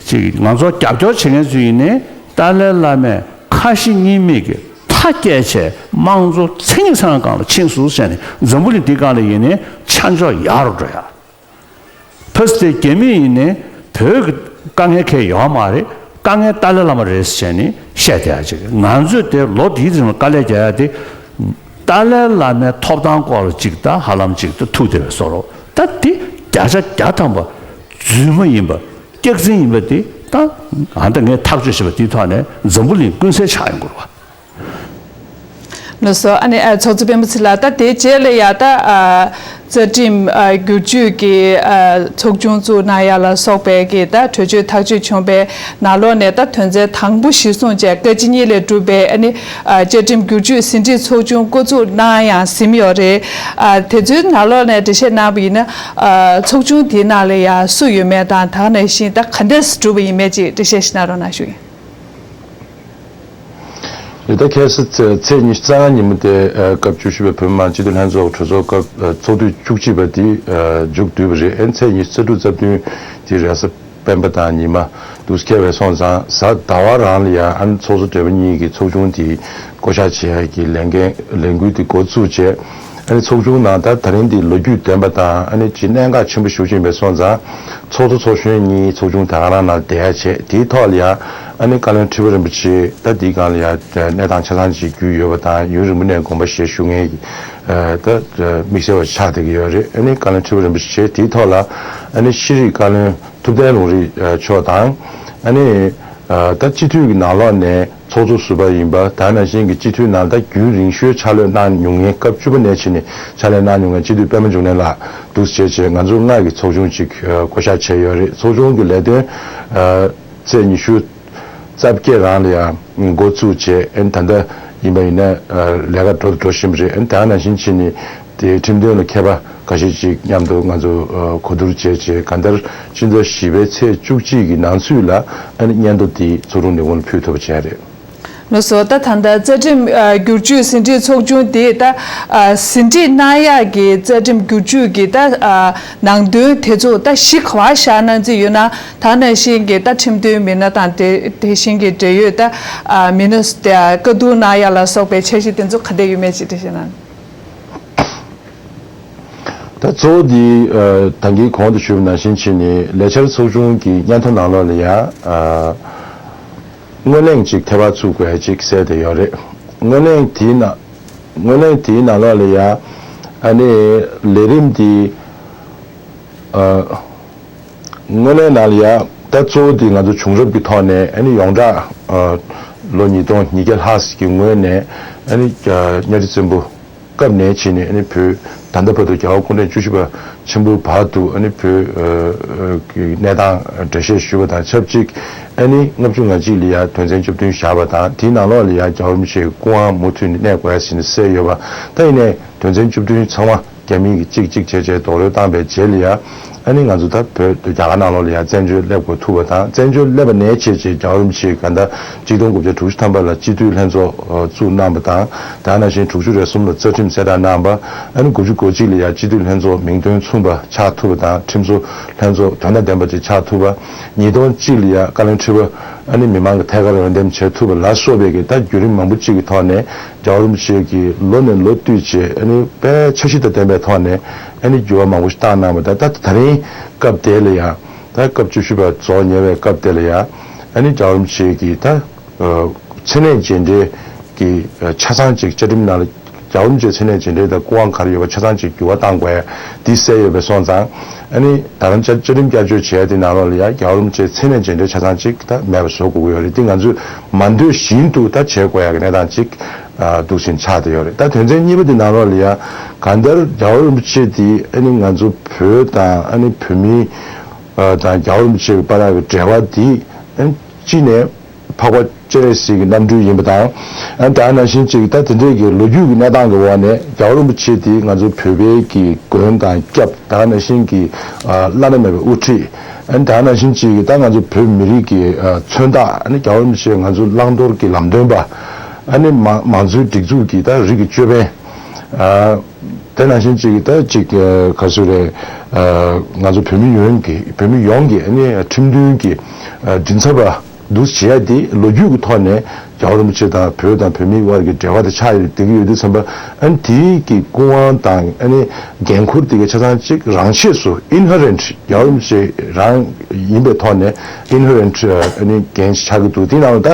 ཅིག་ང་ཚོ་རྒྱབ་སྐྱོར་བྱེད་མཁན་ཚོ་ཡིན་ནའི་ཏཱ་ལའི་བླ་མས་ཁ་ཞེ་གཉིས་མེད་ཀྱི་མཐའ་བསྐྱལ་བྱས་དམངས་གཙོ་མཚན་ཉིད་ཚང་སྒང་ལ་ཕྱིན་སོང་ཟེར་ནས་འཛམ་བུ་གླིང་འདིའི་སྒང་ལ་ཡིན་ནའི་ཆ་འཇོག་ཡག་རུ་འགྲོ་ཡ། ཕ་སི་ཏེ་རྒྱ་མི་ཡིན་ནའི་བོད་ཀྱི་དཀའ་ངལ་གང་ཡང་ཡོད་མ་རེད། དཀའ་ངལ་ཏཱ་ལའི་བླ་མ་རེད་ཟེར་ནས་བཤད་བསྡད་ཡ་ཅིག་ང་ཚོས་དེ་ལོ་འདིའི་རིང་ལ་དཀའ་ལས་རྒྱག་ཡ་དེ་ཏཱ་ལའི་བླ་མའི་ཐོབ་ཐང་སྐོར་ལ་ཅིག་ད་ཧ་ལམ་ཅིག་ད་ཐུག་བསྡད་པའི་བཟོ་འདྲ། ད་དེ་བརྒྱ་ཆ་བརྒྱ་ཐམ་པ་རྫུན་མ་ཡིན་པ་སྐྱག་རྫུན་ཡིན་པ་དེ་ད་ཨ་ད་ངས་ཐག་གཅོད་བྱས་པ་དེའི་ཐོག་ནས་འཛམ་བུ་གླིང་ཀུན་གསལ་ཆགས་ཡོང་གི་རེད་བ། ལགས་སོ། ཨ་ནི་ཨ་ཚོགས་གཙོ་སྤེན་པ་ཚེ་ལགས། ད་དེའི་རྗེས་ལ་ཡ་ད་ཨ་རྩ་ཁྲིམས་ཨ་བསྒྱུར་བཅོས་ཀྱི་ཨ་ཚོགས་ཆུང་བཙུགས་གནང་ཡ་ལ་སོགས་པའི་གི་ད་གྲོས་ཆོད་ཐག་གཅོད་བྱུང་བའི་ནང་ལོགས་ནས་ད་དོན་ཚན་དང་པོ་གཞིར་བཟུང་བྱས་བཀའ་སྤྱི་གཉིས་ལས་གྲུབ་པའི་ཨ་ནི་ཨ་བཅའ་ཁྲིམས་བསྒྱུར་བཅོས་ཟིན་བྲིས་ཚོགས་ཆུང་བསྐོ་ཚུགས་གནང་ཡང་ཟིན་ཡོད་རེད། ཨ་དེ་ཚོའི་ནང་ལོགས་ནས་འགྲེལ་བཤད་གནང་བ་ཡིན་ན། ཨ་ཚོགས་ཆུང་དེའི་ནང་ལ་ཡ་སུ་ཡོད་མེད་དང་། དེ་ནང་བཞིན་ད་ག་འདྲས་གྲུབ་པ་ཡིན་མིན་ཅིག་འགྲེལ་བཤད་ཞིག་གནང་རོགས་གནང་ཞུ་ཡིན། རེད། ད་ཁ་སང་ཚེས་ཚེས་ཉི་ཤུ་རྩ་ལྔ་ཉིན་མོ་དེ་ཨ་སྐབས་བཅུ་བཞི་པའི་བོད་མི་མང་སྤྱི་འཐུས་ལྷན་ཚོགས་གྲོས་ཚོགས་སྐབས་ཨ་ཚོགས་དུས་བཅུ་གཅིག་པ་དེ་ཨ་མཇུག་བསྡུས་པ་རེད། ཨ་ཚེས་ཉི་ཤུ་རྩ་དྲུག་རྩ་བདུན་དེ་རེས་གཟའ་ སྤེན་པ་དང་ཉི་མ་འདུག་ཁེལ་བས་སོང་ཙང་གཟའ་ཟླ་བ་རང་ལ་ཡང་ཨ་ནི་ཚོགས་གཙོ་སྦྲེལ་པོ་གཉིས་ཀྱི་ཚོགས་ཆུང་དེ་བསྐོ་བཞག་བྱེད་ཡ་གི་ལས་འགན་ལས་འགུལ་དེ་འགོ་བཙུགས་རྗེས། ཨ་ནི་ཚོགས་ཆུང་ནང་ད་ད་རིང་འདི་ལོ་རྒྱུས་ལྡན་པ་དང་ཨ་ནི་ཅིག་གནད་འགག་ཆེན་པོ་ཞེ་པོ་ཅིག་ཡིན་པས་སོང་ཙང་། ཚོགས་གཙོ་ཚོགས་གཞོན་གཉིས་ཚོགས་ཆུང་དེ་ག་རང་ནང་བསྡད་ཡ་བྱས། དེའི་ཐོག་ལ་ཡ་ཨ་ནི་བཀའ་བློན་ཁྲི་པ་རིན་པོ་ཆེ་ད་འདིའི་སྒང་ལ་ཡ་གནས་སྟངས་ཆ་ཚང་ཅིག་གྱུར་ཡོད་པ་དང་། ཡུན་རིང་པོ་ནས་དགོངས་པ་བཞེས་ཞུ་མཁན་གྱི་ད་དམིགས་བསལ་བ་ཆགས་བསྡད་ཀྱི་ཡོད་རེད། ཨ་ནི་བཀའ་བློན་ཁྲི་པ་རིན་པོ་ཆེ་དེའི་ཐོག་ལ་ཨ་ནི་ཤེས་རིག་བཀའ་བློན་ཐུབ་བསྟན་ལུང་རིགས་མཆོག་དང་། ཨ་ནི་ད་སྤྱི་འཐུས་ཀྱི་ནང་ལོགས་ནས་ཚོགས་གཙོ་ཟུར་པ་ཡིན་པ། ད་ནང་བཞིན་གྱི་སྤྱི་འཐུས་ནང་ད་རྒྱུན་རིང་ཤོས་ཕྱག་ལས་གནང་མྱོང་མཁན། སྐབས་བཅུ་པ་ནས་བྱས་ནས་ཕྱག་ལས་གནང་མྱོང་མཁན་སྤྱི་འཐུས་པད་མ་འབྱུང་གནས་ལགས་འདུག་བྱས་བྱས་ང་ཚོ་ལྔ་གི་ཚོགས་ཆུང་ཅིག་བསྐོ་བཞག་བྱས་ཡོད་རེད། ཚོགས་ཆུང་གི་ལས་དོན་ཚེས་ཉི་ཤུ་རྩ་བརྒྱད་རང་ལ་ཡང་འགོ་བཙུགས་བྱས། ཨ་ནི་ད་ལྟ་ཡིན་པ་ཡིན་ན་ལས་ཀ་འགྲོ་འགྲོ་བཞིན་པ་རེད། ཨ་ནི་ད་ནང་བཞིན་བྱས་ནས་དེ་ཁྲིམས་དོན་ལ་མཁས་པ་ཁ་ཤས་ཅིག་མཉམ་དུ་ང་ཚོ་གོ་བསྡུར་བྱས་བྱས། གང་ལྟར་ཕྱི་ཟླ་བཞི་པའི་ཚེས་བཅུ་གཅིག་གི་ནང་ཚུད་ལ་ཨ་ནི་སྙན་ཐོ་དེ་ཚོགས་དྲུང་ལས་ཁུངས་ལ་ཕུལ་ཐུབ་པ་བྱས་རེད། ལགས་སོ། ད་ད་ལྟ་རྩ་ཁྲིམས་ཨ་བསྒྱུར་བཅོས་ཟིན་བྲིས་ཚོགས་ཆུང་དེས་ད་ཨ་ཟིན་བྲིས་གནང་ཡག་གི་རྩ་ཁྲིམས་བསྒྱུར་བཅོས་ཀྱི་ད་ཨ་ནང་དོན་དེ་ཚོ་ད་གཞི་ག་པར་བཞག་གནང་རྩིས་ཡོད་ན། ད་ནང་བཞིན་གྱི་ད་ཁྲིམས་དོན་མི་སྣ་དང་དེ་དེ་བཞིན་གྱི་འབྲེལ་ཡོད་ད་ཨ་མི་སྣ་དེ་བཀའ་བསྡུར་གནང་ཡག་ལ་སོགས་པའི་འཆར་གཞི་དེ་ཚོ་ག་འདྲ་ཡོད་མེད་ཅིག་འགྲེལ་བཤད་གནང་། ད་གཙོ་བོ་འདི་ཨ་ད་གིན་གོང་དུ་ཞུས་པ་ནང་བཞིན་བྱས་ནས་ལས་འཆར་ཚོགས་ཆུང་གི་སྙན་ཐོ་ནང་ལོགས་ལ་ཡང་ཨ་སྔོན་གླེང་ཅིག་ཐེ་བ་ཚུགས་དགོས་ཅིག་གསལ་བསྡད་ཡོད་རེད། སྔོན་གླེང་དེའི་ནང་སྔོན་གླེང་དེའི་ནང་ལོགས་ལ་ཡང་ཨ་ནི་ལས་རིམ་འདི་ཨ་སྔོན་གླེང་ནང་ལ་ཡང་ད་གཙོ་བོ་འདི་ང་ཚོ་བྱུང་རབས་ཀྱི་ཐོག་ནས་ཨ་ནི་ཡོངས་གྲགས་ཨ་ལོ་ཉིས་སྟོང་ཉིས་བརྒྱ་ལྷག་ཙམ་གྱི་སྔོན་ནས་ཨ་ནི་ཨ་གཉའ་ཁྲི་བཙན་པོ་སྐབས་ནས་བྱས་ནས་ཨ་ནི་བོད་ད་ལྟ་བར་དུ་རྒྱལ་བ་སྐུ་ཕྲེང་བཅུ་བཞི་པ་ཆེན་པོའི་བར་དུ་ཨ་ནི་བོད་ཨ་ཨ་གི་གནས་སྟངས་འགྲེལ་བཤད་ཞུས་པ་དང་ཆབས་ཅིག་ཨ་ནི་ལྔ་བཅུ་ང་གཅིག་ལ་ཡང་དོན་ཚན་བཅུ་བདུན་བཞག་པ་དང་། དེའི་ནང་ལོགས་ལ་ཡང་རྒྱལ་བ་རིན་པོ་ཆེའི་སྐུ་དབང་མུ་མཐུད་ནས་གནས་དགོས་ཡ་ཟེར་ནས་གསལ་ཡོད་པ། ད་ཡིན་ནའི་དོན་ཚན་བཅུ་བདུན་ཚང་མ་རྒྱ་མི་གིས་གཅིག་གཅིག་བྱས་བྱས་རྡོག་རོལ་བཏང་པའི་རྗེས་ལ་ཡང་། ཨ་ནི་ང་ཚོ་ད་བོད་རྒྱ་གར་ནང་ལོགས་ལ་ཡང་བཙན་བྱོལ་སླེབས་དགོས་ཐུག་པ་དང་། བཙན་བྱོལ་སླེབས་པ་ནས་བྱས་བྱས་རྒྱལ་བ་རིན་པོ་ཆེས་གང་ལྟར་གཅིག་སྟོང་དགུ་བརྒྱ་དྲུག་ཅུ་ཐམ་པ་ལ་སྤྱི་འཐུས་ལྷན་ཚོགས་བཙུགས་གནང་པ་དང་། དེ་ནང་བཞིན་དྲུག་ཅུ་རེ་གསུམ་ལ་རྩ་ཁྲིམས་གསལ་བསྒྲགས་གནང་པ། ཨ་ནི་དགུ་བཅུ་གོ་གཅིག་ལ་ཡང་སྤྱི་འཐུས་ལྷན་ཚོགས་མིང་དོན་མཚུངས་པ་ཆགས་ཐུབ་པ་དང་། ཁྲིམས་བཟོ་ལྷན་ཚོགས་དོན་དང་ལྡན་པ་ཅིག་ཆགས་ཐུབ་པ། ཉིས་སྟོང་གཅིག་ལ་ཡང་བཀའ་བློན་ཁྲི་པ་ཨ་ནི་མི་མང་གི་ཐད་ཀར་འོས་འདེམས་བྱེད་ཐུབ་པ་ལ་སོགས་པའི་གི་ད་བརྒྱུད་རིམ་མང་པོ་ཅིག་གི་ཐོག་ནས། རྒྱལ་བ་རིན་པོ་ཆེ་གིས་ལོ་ནས་ལོ་བསྟུད་བྱས་ཨ་ནི་དཔེ་འཆར་གཞི་དང་ལྡན་པའི་ཐོག་ནས་ཨ་ནི་འགྱུར་བ་མང་པོ་ཞིག་བཏང་གནང་བ་དང་། ད་ད་རིང་སྐབས་དེ་ལ་ཡང་ད་སྐབས་བཅུ་བཞི་པ་རྫོགས་ཉེ་བའི་སྐབས་དེ་ལ་ཡང་ཨ་ནི་རྒྱལ་བ་རིན་པོ་ཆེ་གིས་ད་ཨ་མཚན་གནས་རྗེས་འབྲེལ་གྱི་ཆ་ཚང་ཅིག་བཅའ་ཁྲིམས་ནང་ལ་རྒྱལ་བ་རིན་པོ་ཆེའི་མཚན་གནས་རྗེས་འབྲེལ་དང་སྐུ་དབང་ག་རེ་ཡོད་པ་ཆ་ཚང་ཅིག་འགྱུར་བ་བཏང་དགོས་འདི་གསལ་ཡོད་པའི་སོང་ཙང་། ཨ་ནི་ད་རང་བཅའ་བཅའ་ཁྲིམས་བསྐྱར་བཅོས་བྱས་དེ་ནང་ལོགས་ལ་ཡང་རྒྱལ་བ་རིན་པོ་ཆེའི་མཚན་གནས་རྗེས་འབྲེལ་ཆ་ཚང་ཅིག་ད་མེད་པ་བཟོ་དགོས་ཀྱི་ཡོད་རེད། འདི་ང་ཚོས་མ་འདོད་བཞིན་དུ་ད་བྱེད་དགོས་ཡག་གི་གནས་སྟངས་ཅིག་ཨ་འདུག་སེ་ཆགས་བསྡད་ཡོད་རེད། ད་དོན་ཚན་གཉིས་པ་འདི་ནང་ལོགས་ལ་ཡང་གང་ལྟར་རྒྱལ་བ་རིན་པོ་ཆེ་འདི་ཨ་ནི་ང་ཚོ་བོད་དང་ཨ་ནི་བོད་མི་ཨ་དང་རྒྱལ་བ་རིན་པོ་ཆེ་གི་བར་གྱི་འབྲེལ་བ་འདི་ཨ་ནི་གཅིག་ནས་འཕགས་པ་སྤྱན་རས་གཟིགས་ཀྱི་རྣམ་སྤྲུལ་ཡིན་པ་དང་། ཨ་ནི་ད་ནང་བཞིན་ཅིག་ད་དེ་འདྲའི་གི་ལོ་རྒྱུས་ཀྱི་གནས་སྟངས་ཀྱི་འོག་ནས་རྒྱལ་བ་རིན་པོ་ཆེ་འདི་ང་ཚོ་བོད་པའི་གི་མགོན་དང་སྐྱབས། ད་ནང་བཞིན་གྱི་ཨ་བླ་ན་མེད་པའི་དབུ་ཁྲིད། ཨ་ནི་ད་ནང་བཞིན་ཅིག་ད་ང་ཚོ་བོད་མི་རིགས་ཀྱི་ཨ་མཚོན་རྟགས། ཨ་ནི་རྒྱལ་བ་རིན་པོ་ཆེ་ང་ཚོ་བླང་དོར་གྱི་ལམ་སྟོན་པ། ཨ་ནི་མང་མང་གཙོའི་སྒྲིག་འཛུགས་ཀྱི་ད་རིགས་ཀྱི་ཅོད་པན། ཨ་དེ་ནང་བཞིན་ཅིག་ད་ཅིག་ཨ་ག་ཚོད་རེད། ཨ་ང་ཚོ་བོད་མི་ཡོངས་ཀྱི་བོད་མི་ཡོངས་ཀྱི་ཨ་ནི་ཁྲིམས་མཐུན་གྱི་ཨ་མགྲིན་ཚབ་པ་འདུག་བྱེད་ཡ་དེ་ལོ་རྒྱུས་ཀྱི་ཐོག་ནས་རྒྱལ་བ་རིན་པོ་ཆེ་དང་བོད་དང་བོད་མིའི་དབར་གྱི་འབྲེལ་བ་དེ་ཆགས་ཡོད་བསྡད་ཀྱི་ཡོད་དུས་ཙམ་པ། ཨ་ནི་དེའི་གི་སྐུ་དབང་དང་ཨ་ནི་འགན་ཁུར་དེ་གའི་ཆ་ཚང་གཅིག་རང་ཆས་སུ་inherent རྒྱལ་བ་རིན་པོ་ཆེ་རང་ཡིན་པའི་ཐོག་ནས་inherent ཨ་ནི་འགན་ཆགས་ཀྱི་འདུག་དེའི་ནང་ལ་ད་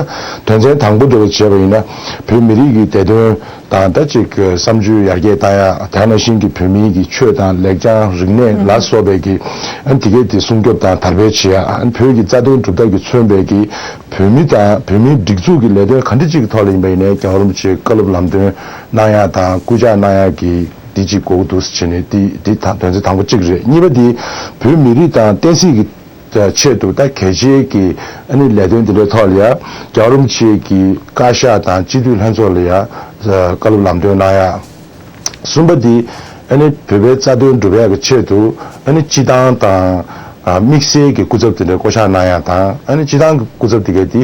དོན་ཚན་དང་པོ་འདྲ་བོ་བྱས་པ་ཡིན་ན་བོད་མི་རིགས་ཀྱི་བདེ་དོན་དང་ད་ཅིག་བསམ་སྤྱོད་ཡར་རྒྱས་བཏང་ཡ། དེ་ནང་བཞིན་གྱི་བོད་མིའི་གི་ཆོས་དང་ལེགས་བྱང་རིག་གནས་ལ་སོགས་པའི་གི་ཨ་ནི་དེ་གའི་དེ་སྲུང་སྐྱོབ་དང་དར་སྤེལ་བྱེད་ཡ། ཨ་ནི་བོད་ཀྱི་རྩ་དོན་སྒྲུབ་ཐབས་ཀྱི་མཚོན་པའི་གི་བོད་མི་དང་བོད་མིའི་སྒྲིག་འཛུགས་ཀྱི་ལས་དོན་ག་འདྲ་ཅིག་གི་ཐོག་ལ་ཡིན་པ་ཡིན་ནའི་རྒྱལ་བ་རིན་པོ་ཆེའི་བཀའ་སློབ་ལམ་སྟོན་གནང་ཡ་དང་སྐུལ་ལྕག་གནང་ཡ་གི་འདི་གཅིག་དགོས་ཀྱི་འདུག་ཟེར་བྱས་ནས་འདི་འདི་དང་དོན་ཚན་དང་པོ་གཅིག་རེད། གཉིས་པ་འདི་བོད་མི་རིགས་དང་བསྟན་སྲིད་ཀྱི་ཆེད་དུ་ད་གལ་ཆེའི་གི་ཨ་ནི་ལས་དོན་འདི་འདྲའི་ཐོག་ལ་ཡ་རྒྱལ་བ་རིན་པོ་ཆེ་གི་བཀའ་ཤག་དང་སྤྱི་འཐུས་ལྷན་ཚོགས་ལ་ཡ་བཀའ་སློབ་ལམ་སྟོན་གནང་ཡ། གསུམ་པ་འདི་ཨ་ནི་བོད་པའི་རྩ་དོན་སྒྲུབ་ཡ་གི་ཆེད་དུ་ཨ་ནི་སྤྱི་བཏང་དང་དམིགས་བསལ་གྱི་སྐུ་ཚབ་དེ་འདྲ་བསྐོ་གཞག་གནང་ཡ་དང་། ཨ་ནི་སྤྱི་བཏང་གི་སྐུ་ཚབ་དེ་ག་དེ་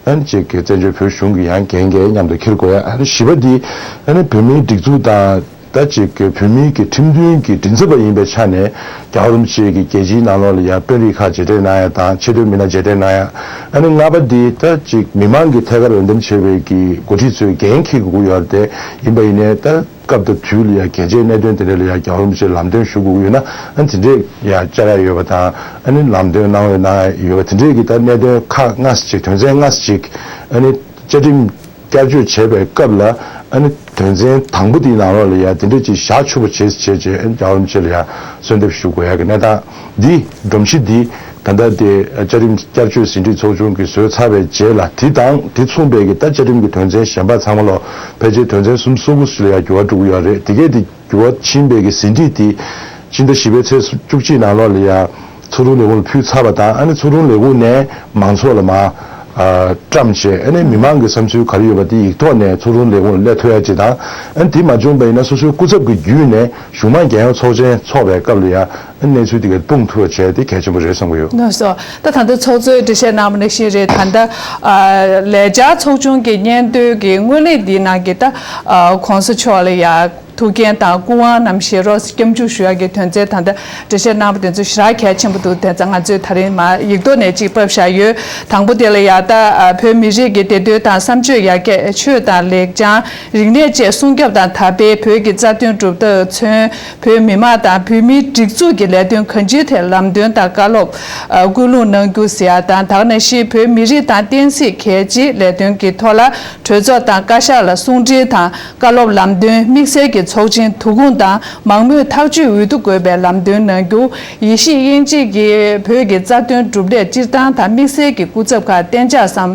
ཨ་ནི་ཅིག་གི་བཙན་བྱོལ་བོད་གཞུང་གི་ཡང་འགན་འགན་མཉམ་དུ་འཁྱེར་དགོས་ཡ། ཨ་ནི་བཞི་པ་འདི་ཨ་ནི་བོད་མིའི་སྒྲིག་འཛུགས་དང་ ད་ཅིག་གི་བོད་མིའི་གི་ཁྲིམས་མཐུན་གྱི་མགྲིན་ཚབ་པ་ཡིན་པའི་ཆ་ནས་རྒྱལ་བ་རིན་པོ་ཆེ་གི་རྒྱལ་སྤྱིའི་ནང་ལོགས་ལ་ཡ་དཔོན་རིགས་ཁག་མཇལ་འཕྲད་གནང་ཡ་དང་ཆེས་མཐོའི་མི་སྣ་མཇལ་འཕྲད་གནང་ཡ། ཨ་ནི་ལྔ་པ་འདི་ད་ཅིག་མི་མང་གི་ཐད་ཀར་འོས་འདེམས་བྱས་པའི་གི་འགོ་ཁྲིད་ཚོས་འགན་འཁྱེར་དགོས་ཀྱི་ཡོད་རེད་དེ། ཡིན་པ་ཡིན་ནའི་ད་སྐབས་དང་དུས་ལ་ཡ་གལ་ཆེའི་གནད་དོན་དེ་འདྲ་ལ་ཡ་རྒྱལ་བ་རིན་པོ་ཆེ་ལམ་སྟོན་ཞུ་དགོས་ཀྱི་ཡོད་ན། ཨ་ནི་དེ་འདྲས་ཡ་བཅར་ཡ་ཡོད་པ་དང་། ཨ་ནི་ལམ་སྟོན་གནང་འོས་གནང་ཡ་ཡོད་པ་དེ་འདྲས་ཀྱི་ད་གནད་དོན་ཁག་ལྔ་ཅིག་དོན་ཚན་ལྔ་ཅིག་ཨ་ནི་བཅའ་ཁྲིམས་བསྐྱར་བཅོས་བྱས་པའི་སྐབས་ལ། ཨ་ནི་དོན་ཚན་དང་པོ་དེའི་ནང་ལོགས་ལ་ཡ་དེ་འདྲ་ཅིག་བཞག་ཆོག་པ་བྱས་བྱས་བྱས། ཨ་ནི་རྒྱལ་བ་རིན་པོ་ཆེ་ལ་ཡ་གསོལ་འདེབས་ཞུ་དགོས་ཡ་གི་གནས་སྟངས་འདི། སྒྲོམ་གཞི་འདི་ད་ལྟ་དེ་བཅའ་ཁྲིམས་བསྐྱར་བཅོས་ཟིན་བྲིས་ཚོགས་ཆུང་གིས་བཟོས་ཚར་བའི་རྗེས་ལ། དེ་དང་དེ་མཚུངས་པའི་གི་ད་བཅའ་ཁྲིམས་ཀྱི་དོན་ཚན་གཞན་པ་ཚང་མ་ལོ་ཕལ་ཆེར་དོན་ཚན་སུམ་ཅུ་སོ་དགུ་ཞིག་ལ་ཡ་འགྱུར་བ་འགྲོ་གི་ཡོད་རེད། དེ་གས་དེ་འགྱུར་བ་ཕྱིན་པའི་གི་ཟིན་བྲིས་དེ་ཕྱི་ཟླ་བཞི་པའི་ཚེས་བཅུ་གཅིག་ནང་ལོགས་ལ་ཡ་ཚོགས་དྲུང་ལས་ཁུངས་ལ་ཕུལ་ཚར་བ་དང་། ཨ་ནི་ཚོགས་དྲུང་ལས་ཁུངས་ནས་མང་ཚོགས་ལ་མར་ཨ་བཀྲམ་བྱས། ཨ་ནི་མི་མང་གི་བསམ་ཚུལ་ག་རེ་ཡོད་པ་དེ་ཡིག་ཐོག་ནས་ཚོགས་དྲུང་ལས་ཁུངས་ལ་སླེབས་ཐུབ་ཡ་ཅིག་དང་། ཨ་ནི་དེ་མ་བྱུང་བ་ཡིན་ན་སོ་སོའི་སྐུ་ཚབ་ཀྱི་བརྒྱུད་ནས་གཞུང་མང་རྒྱལ་ཡོངས་ཚོགས་ཆེན་འཚོགས་པའི་སྐབས་ལ་ཡ་ཨ་ནི་གནས་ཚུལ་དེ་ག་སྤུངས་ཐུབ་པ་བྱས་དེ་གལ་ཆེན་པོ་རེད་བསམ་གྱི་ཡོད། ལགས་སོ། ད་ད་ལྟ་ཚོགས་གཙོས་འགྲེལ་བཤད་གནང་བ་ནང་བཞིན་རེད། ད་ལྟ་ཨ་ལས་འཆར་ཚོགས་ཆུང་གི་སྙན་ཐོའི་གི་སྔོན་གླེང་འདིའི་ནང་གི་ད་ཨ་གོང་ས་མཆོག་ལ་ཡ་ཐུགས་འགན་དང་སྐུ་དབང་རྣམ་བཞེས་རོགས་སྐྱབས་འཇུག་ཞུ་ཡག་གི་དོན་ཚན་ད་ལྟ་འགྲེལ་བཤད་གནང་བ་དེ་ཚོ་ཞེ་དྲག་གལ་ཆེན་པོ་འདུག་དེ་ཚོ་ང་ཚོས་ད་རིང་མར་ཡིག་ཐོག་ནས་ཅིག་ཕབ་བཞག་ཡོད། དང་པོ་དེ་ལ་ཡ་ད་ཨ་བོད་མི་རིགས་ཀྱི་བདེ་དོན་དང་བསམ་སྤྱོད་ཡར་རྒྱས། ཆོས་དང་ལེགས་བྱང་རིག་གནས་བཅས་སྲུང་སྐྱོབ་དང་དར་སྤེལ། བོད་ཀྱི་རྩ་དོན་སྒྲུབ་ཐབས་མཚོན། བོད་མི་མང་དང་བོད་མིའི་སྒྲིག་འཛུགས་ཀྱི་ལས་དོན་གང་ཅིའི་ཐད་ལམ་སྟོན་དང་བཀའ་སློབ་ཨ་སྐུལ་སློང་གནང་རྒྱུ་ཟེར་ཡ་དང་། ད་ག་ནང་བཞིན་བོད་མི་རིགས་དང་བསྟན་སྲིད་གལ་ཆེའི་ལས་དོན་གྱི་ཐོག་ལ་གྲོས་ཚོགས་དང་བཀའ་ཤག་ལ་གསུང་འཕྲིན་དང་། བཀའ་སློབ་ལམ་སྟོན། དམིགས་བསལ་གྱི་ཚོགས་ཆེན་དུས་ཁུངས་དང་མང་མོས་ཐག་གཅོད་འོས་བསྡུ་དགོས་པའི་ལམ་སྟོན་གནང་རྒྱུ། ཡེ་ཤེས་དབྱིངས་སྐྱིད་ཀྱིས་བོད་ཀྱི་རྩ་དོན་གྲུབ་འབྲས་སྤྱིར་བཏང་དང་དམིགས་བསལ་གྱི་སྐུ་ཚབ་ཁག་གཏན་འཇགས་སམ་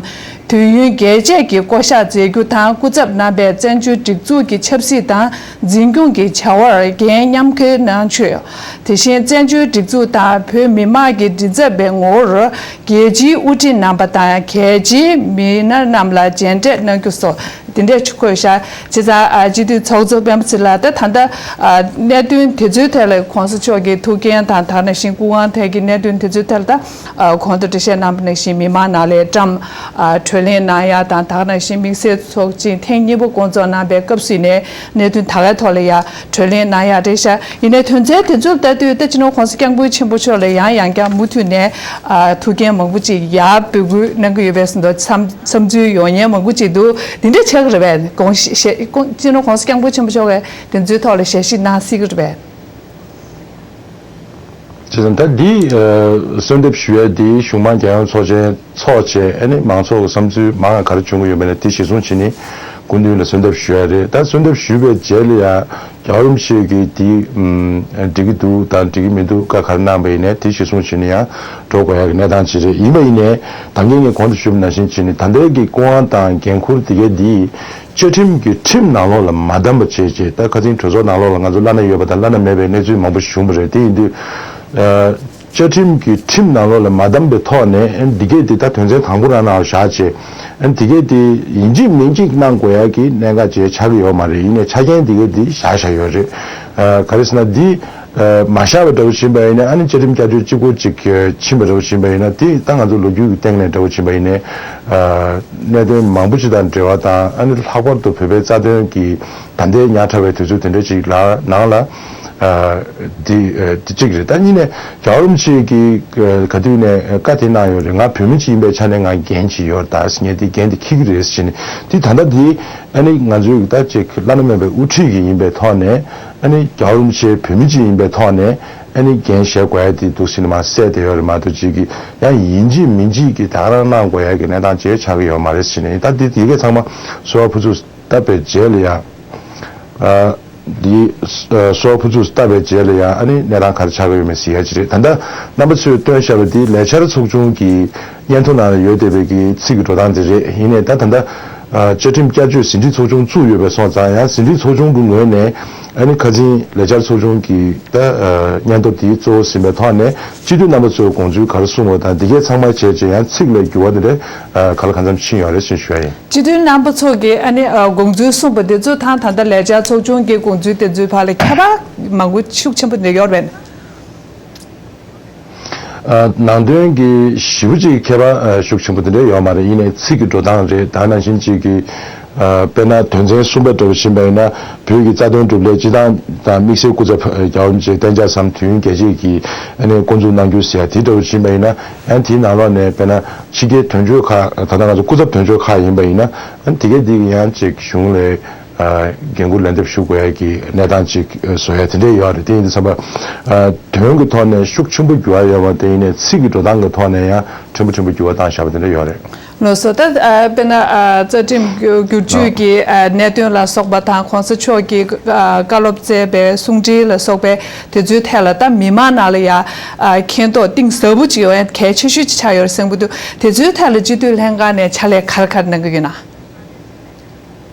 དུས་ཡུན་རྒྱས་བཅད་ཀྱི་བསྐོ་གཞག་མཛད་རྒྱུ་དང་། སྐུ་ཚབ་རྣམ་པས་བཙན་བྱོལ་སྒྲིག་འཛུགས་ཀྱི་ཆབ་སྲིད་དང་འཛིན་སྐྱོང་གི་བྱ་བར་འགན་མཉམ་འཁུར་གནང་ཕྱོགས། དེ་བཞིན་བཙན་བྱོལ་སྒྲིག་འཛུགས་དང་བོད་མི་མང་གི་མགྲིན་ཚབ་པའི་ངོ་བོར་རྒྱལ་སྤྱིའི་དབུ་ཁྲིད་རྣམ་པ་དང་། གལ་ཆེའི་མི་སྣ་རྣམས་ལ་མཇལ་འཕྲད་གནང་རྒྱུ་སོགས་དེ་འདྲས་བཀོད་བཞག་བྱས་ཙང་། ཨ་སྤྱི་འཐུས་ཚོགས་གཙོ་སྤེན་པ་ཚེ་ལགས། ད་ད་ལྟ་ཨ་གནད་དོན་དེ་ཚོའི་ཐད་ལ་གོང་ས་མཆོག་གི་ཐུགས་འགན་དང་། ད་ག་ནང་བཞིན་སྐུ་དབང་ཐད་ཀྱི་གནད་དོན་དེ་ཚོའི་ཐད་ལ། ད་ཨ་གོང་དུ་འགྲེལ་བཤད་གནང་བ་ནང་བཞིན་མི་མང་ནང་ལ་བཀྲམ། ཨ་གྲོས་གླེང་གནང་ཡ་དང་། ད་ག་ནང་བཞིན་དམིགས་བསལ་ཚོགས་ཆེན་ཐེངས་གཉིས་པ་བསྐོང་ཚོགས་གནང་བའི་སྐབས་སུ་ནས་གནད་དོན་ད་གའི་ཐོག་ལ་ཡ་གྲོས་གླེང་གནང་ཡ་རེད་ཤག་ཡིན་ནའི་དོན་ཚན་དེ་ཚོ་ལ་ལྟ་དུས་ད་སྤྱི་ནོར་གོང་ས་སྐྱབས་མགོན་ཆེན་པོ་མཆོག་ལ་ཡང་ཡང་བསྐྱར་མུ་མཐུད་ནས་ཨ་ཐུགས་འགན་མང་པོ་ཅིག་ཡར་འབོད་སྐུལ་གནང་གི་ཡོད་པའི་བཟོ་འདྲ་བསམ་བསམ་ཚུལ་ཡོང་མཁན་མང་པོ་ཅིག་འདུག་དེ་འདྲ་ཆགས་ཀྱི་རེད་པས། དགོངས་ཞེ་ཞེ་སྤྱི་ནོར་གོང་ས་སྐྱབས་མགོན་ཆེན་པོ་མཆོག་གིས་དེ་ཚོའི་ཐོག་ལ་ཞལ་བཞེས་གནང་སྲིད་ཀྱི་རེད་པས། བྱས་ཙང་ད་འདི་ཨ་གསོལ་འདེབས་ཞུ་ཡ་འདི་གཞུང་མང་རྒྱལ་ཡོངས་ཚོགས་ཆེན་ཚོགས་བྱས། ཨ་ནི་མང་ཚོགས་ཀྱི་བསམ་ཚུལ་མང་ང་ག་རེ་བྱུང་གི་ཡོད་མེད་ལ་དེ་གཞིར་བཟུང་བྱས་ནས་སྐུ་མདུན་ལ་གསོལ་འདེབས་ཞུ་ཡ་རེད། ད་གསོལ་འདེབས་ཞུས་པའི་རྗེས་ལ་ཡང་རྒྱལ་བ་རིན་པོ་ཆེ་གིས་འདི་ཨམ་འགྲིག་གི་འདུག་དང་འགྲིག་གི་མི་འདུག་བཀའ་ག་རེ་གནང་པ་ཡིན་ནའི་དེ་གཞིར་བཟུང་བྱས་ནས་ཡང་འགྲོ་དགོས་ཡ་གི་གནས་སྟངས་ཅིག་རེད། ཡིན་པ་ཡིན་ནའི་ད་གིན་ངས་གོང་དུ་ཞུས་པ་ནང་བཞིན་བྱས་ནས་ད་ལྟའི་གི་སྐུ་དབང་དང་འགན་འཁུར་དེ་གའི་འདི་བཅའ་ཁྲིམས་ཀྱི་ཁྲིམས་ནང་ལོགས་ལ་མ་འདམ་པ་བྱས་བྱས། ད་ཁ་སང་གྲོས་ཚོགས་ནང་ལོགས་ལ་ང་ཚོ་བླ་ན་ཡོད་པ་དང་བླ་ན་མེད་པའི་གནས་ཚུལ་མང་པོ་ཞིག་བྱུང་བ་རེད། དེ་ཡིན་དུས་ཨ་བཅའ་ཁྲིམས་ཀྱི་ཁྲིམས་ནང་ལོགས་ལ་མ་འདམ་པའི་ཐོག་ནས་ཨ་འདི་གས་དེ་ད་དོན་ཚན་དང་པོ་རང་ནང་ལ་བཞག་བྱས། ཨ་འདི་གས་དེ་ཡིན་གཅིག་མིན་གཅིག་གནང་དགོས་ཡ་གི་གནད་འགག་ཅིག་ཆགས་ཀྱི་ཡོད་མ་རེད། ཡིན་ནའི་ཆ་རྐྱེན་འདི་གས་དེ་བཞག་བཞག་ཡོད་རེད། ཨ་ག་རེ་ཟེར་ན་འདི། ཨ་མ་བཞག་པ་འདྲ་བོ་ཕྱིན་པ་ཡིན་ན། ཨ་ནི་བཅའ་ཁྲིམས་བསྐྱར་བཅོས་གཅིག་པོ་གཅིག་ཨ་ཕྱིན་པ་འདྲ་བོ་ཕྱིན་པ་ཡིན་ན། དེ་ད་ང་ཚོ་ལོ་རྒྱུས་ཀྱི་སྟེང་ནས་འདྲ་བོ་ཕྱིན་པ་ཡིན་ནའི་ཨ་གནད་དོན་མང་པོ་ཅིག་དང་འབྲེལ་བ་དང་། ཨ་ནི་ལྷག་པར་དུ་བོད་པའི་རྩ་དོན་གྱི་ད་ལྟའི་ཉག་ཕྲ་བའི་དུས་ཚོད་དེ་འདྲ་ཅིག་ལ་ནང་ལ་ཨ་དེ་ཨ་དེ་གཅིག་རེད། ད་གཉིས་ནས་རྒྱལ་བ་རིན་པོ་ཆེ་གིས་ག་དུས་ནས་བཀའ་དེ་གནང་ཡོད་རེད། ང་བོད་མི་ཅིག་ཡིན་པའི་ཆ་ནས་ང་འགན་ཅིག་ཡོད། ད་ངས་དེ་འགན་དེ་འཁྱེར་གྱི་རེད་ཟེར་ནས། དེ་ད་ལྟ་དེ་ཨ་ནི་ང་ཚོའི་ད་ཅིག་བླ་ན་མེད་པའི་དབུ་ཁྲིད་ཀྱི་ཡིན་པའི་ཐོག་ནས། ཨ་ནི་རྒྱལ་བ་རིན་པོ་ཆེ་བོད་མི་གཅིག་ཡིན་པའི་ཐོག་ནས་ཨ་ནི་འགན་བཞེས་དགོས་ཡ་དེ་འདུག་ཟེར་ནས་མར་གསལ་བསྡད་ཡོད་རེད་མ་གཏོགས། གཅིག་གིས་ཡང་ཡིན་གཅིག་མིན་གཅིག་གིས་ད་ག་རང་གནང་དགོས་ཡ་གི་གནས་སྟངས་ཅིག་ཆགས་ཀྱི་ཡོད་མ་རེད་ཟེར་ནས། ད་འདི་དེ་གས་ཚང་མ་གསོལ་བ་ཕུར་ཚུགས་བཏབ་པའི་རྗེས་ལ་ཡང་ཨ་འདི་གསོལ་བ་ཕུར་ཚུགས་བཏབ་པའི་རྗེས་ལ་ཡང་ཨ་ནི་གནས་སྟངས་ག་རེ་ཆགས་ཀྱི་ཡོད་མེད་གཟིགས་ཡ་ཅིག་རེད། ད་ལྟ་རྣམ་པ་ཚོས་བཏོན་བཞག་པ་འདི་ལས་འཆར་ཚོགས་ཆུང་གི་སྙན་ཐོ་ནང་ལ་ཡོད་བསྡད་པའི་གི་ཚིག་གི་འགྲོ་སྟངས་དེ་རེད། ཡིན་ནའི་ད་ད་ལྟ་ཨ་བཅའ་ཁྲིམས་བསྐྱར་བཅོས་ཟིན་བྲིས་ཚོགས་ཆུང་བཙུགས་ཡོད་པའི་སོང་ཙང་། ཡང་ཟིན་བྲིས་ཚོགས་ཆུང་གི་ངོས་ནས་ཨ་ནི་ཁ་སང་ལས་འཆར་ཚོགས་ཆུང་གི་ད་ཨ་སྙན་ཐོ་དེ་གཙོ་བོ་ཟིན་པའི་ཐོག་ནས་སྤྱི་འཐུས་རྣམ་པ་ཚོས་དགོངས་ཚུལ་ག་རེ་གསུངས་པ་དང་། འདི་གས་ཚང་མ་བྱས་རྗེས་ཡང་ཚིག་ལ་འགྱུར་བ་དེ་འདྲ་ཨ་ག་ལ་གང་འཚམ་ཕྱིན་ཡོད་རེད་ཟེར་ཞུ་ཡ་ཡིན། སྤྱི་འཐུས་རྣམ་པ་ཚོ་གིས་ཨ་ནི་ཨ་དགོངས་ཚུལ་གསུངས་པ་དེ་ཚོ་དང་ད་ལྟ་ལས་འཆར་ཚོགས་ཆུང་གི་དགོངས་ཚུལ་དེ་ཚོའི་བར་ལ་ཁྱད་པར་མང་པོ་ཤུགས་ཆེན་པོ་འདི་ཡོད་རེད། ཨ་ནང་དོན་གྱི་ཞེ་པོ་ཅིག་ཁྱད་པར་ཨ་ཤུགས་ཆེན་པོ་དེ་འདྲ་ཡོད་མ་རེད། ཡིན་ནའི་ཚིག་གི་འགྲོ་སྟངས་རེད། ད་ནང་བཞིན་ཅིག་གི་ ཨ་དཔེར་ན་དོན་ཚན་གསུམ་པ་འདྲ་བོ་ཕྱིན་པ་ཡིན་ན། བོད་ཀྱི་རྩ་དོན་སྒྲུབ་སླད་སྤྱི་བཏང་དང་དམིགས་བསལ་སྐུ་ཚབ་རྒྱལ་བ་རིན་པོ་ཆེ་གཏན་འཇགས་སམ་དུས་ཡུན་རྒྱས་བཅད་ཀྱི་ཨ་ནི་འགོ་འཛུགས་གནང་རྒྱུ་ཟེར་ཡ་དེ་འདྲ་བོ་ཕྱིན་པ་ཡིན་ན། ཨ་ནི་དེའི་ནང་ལོགས་ནས་དཔེར་ན་ཕྱི་རྒྱལ་དོན་གཅོད་ཁག་ད་ལྟ་ང་ཚོ་སྐུ་ཚབ་དོན་གཅོད་ཁག་ཡིན་པ་ཡིན་ན། ཨ་ནི་དེ་གའི་དེ་གི་ཡང་ཅིག་གཞུང་ལ་ཨ་འགན་འཁུར་ལན་འདེབས་ཞུ་དགོས་ཡ་གི་གནས་སྟངས་ཅིག་བཟོ་ཡ་དེ་འདྲ་ཡོད་རེད། དེ་ཡིན་དུས་ཙམ་པ་ཨ་དོན་གྱི་ཐོག་ནས་ཤུགས་ཆེན་པོ་འགྱུར་བ་ཡོད་པ་དེ་ཡིན་ནའི་ཚིག་གི་འགྲོ་སྟངས་ཀྱི་ཐོག་ནས་ཡང་ཕྲན་བུ་ཕྲན་བུ་འགྱུར་བ་བཏང་བཞག་པ་དེ་འདྲ་ཡོད་རེད། ལགས་སོ། ད་ཨ་དཔེར་ན་ཨ་རྩ་ཁྲིམས་བསྒྱུར་བསྒྱུར་བཅོས་ཀྱི་ཨ་གནད་དོན་ལ་སོགས་པ་དང་། གོང་ས་མཆོག་གིས་ཨ་བཀའ་སློབ་སྩལ་པའི་གསུང་འཕྲིན་ལ་སོགས་པའི་དེ་ཚོའི་ཐད་ལ་ད་མི་མང་ནང་ལ་ཡ་ཨ་མཁྱེན་རྟོགས་གཏིང་ཟབ་པོ་ཅིག་ཡོང་ཡ་གལ་ཆེ་ཤོས་ཅིག་ཆགས་ཡོད་རེད་བསམ་གྱི་འདུག་དེ་ཚོའི་ཐད་ལ་སྤྱི་འཐུས་ལྷན་ཁང་ནས་ཕྱག་ལས་ག་རེ་ག་རེ་གནང་གི་ཡོད་ན།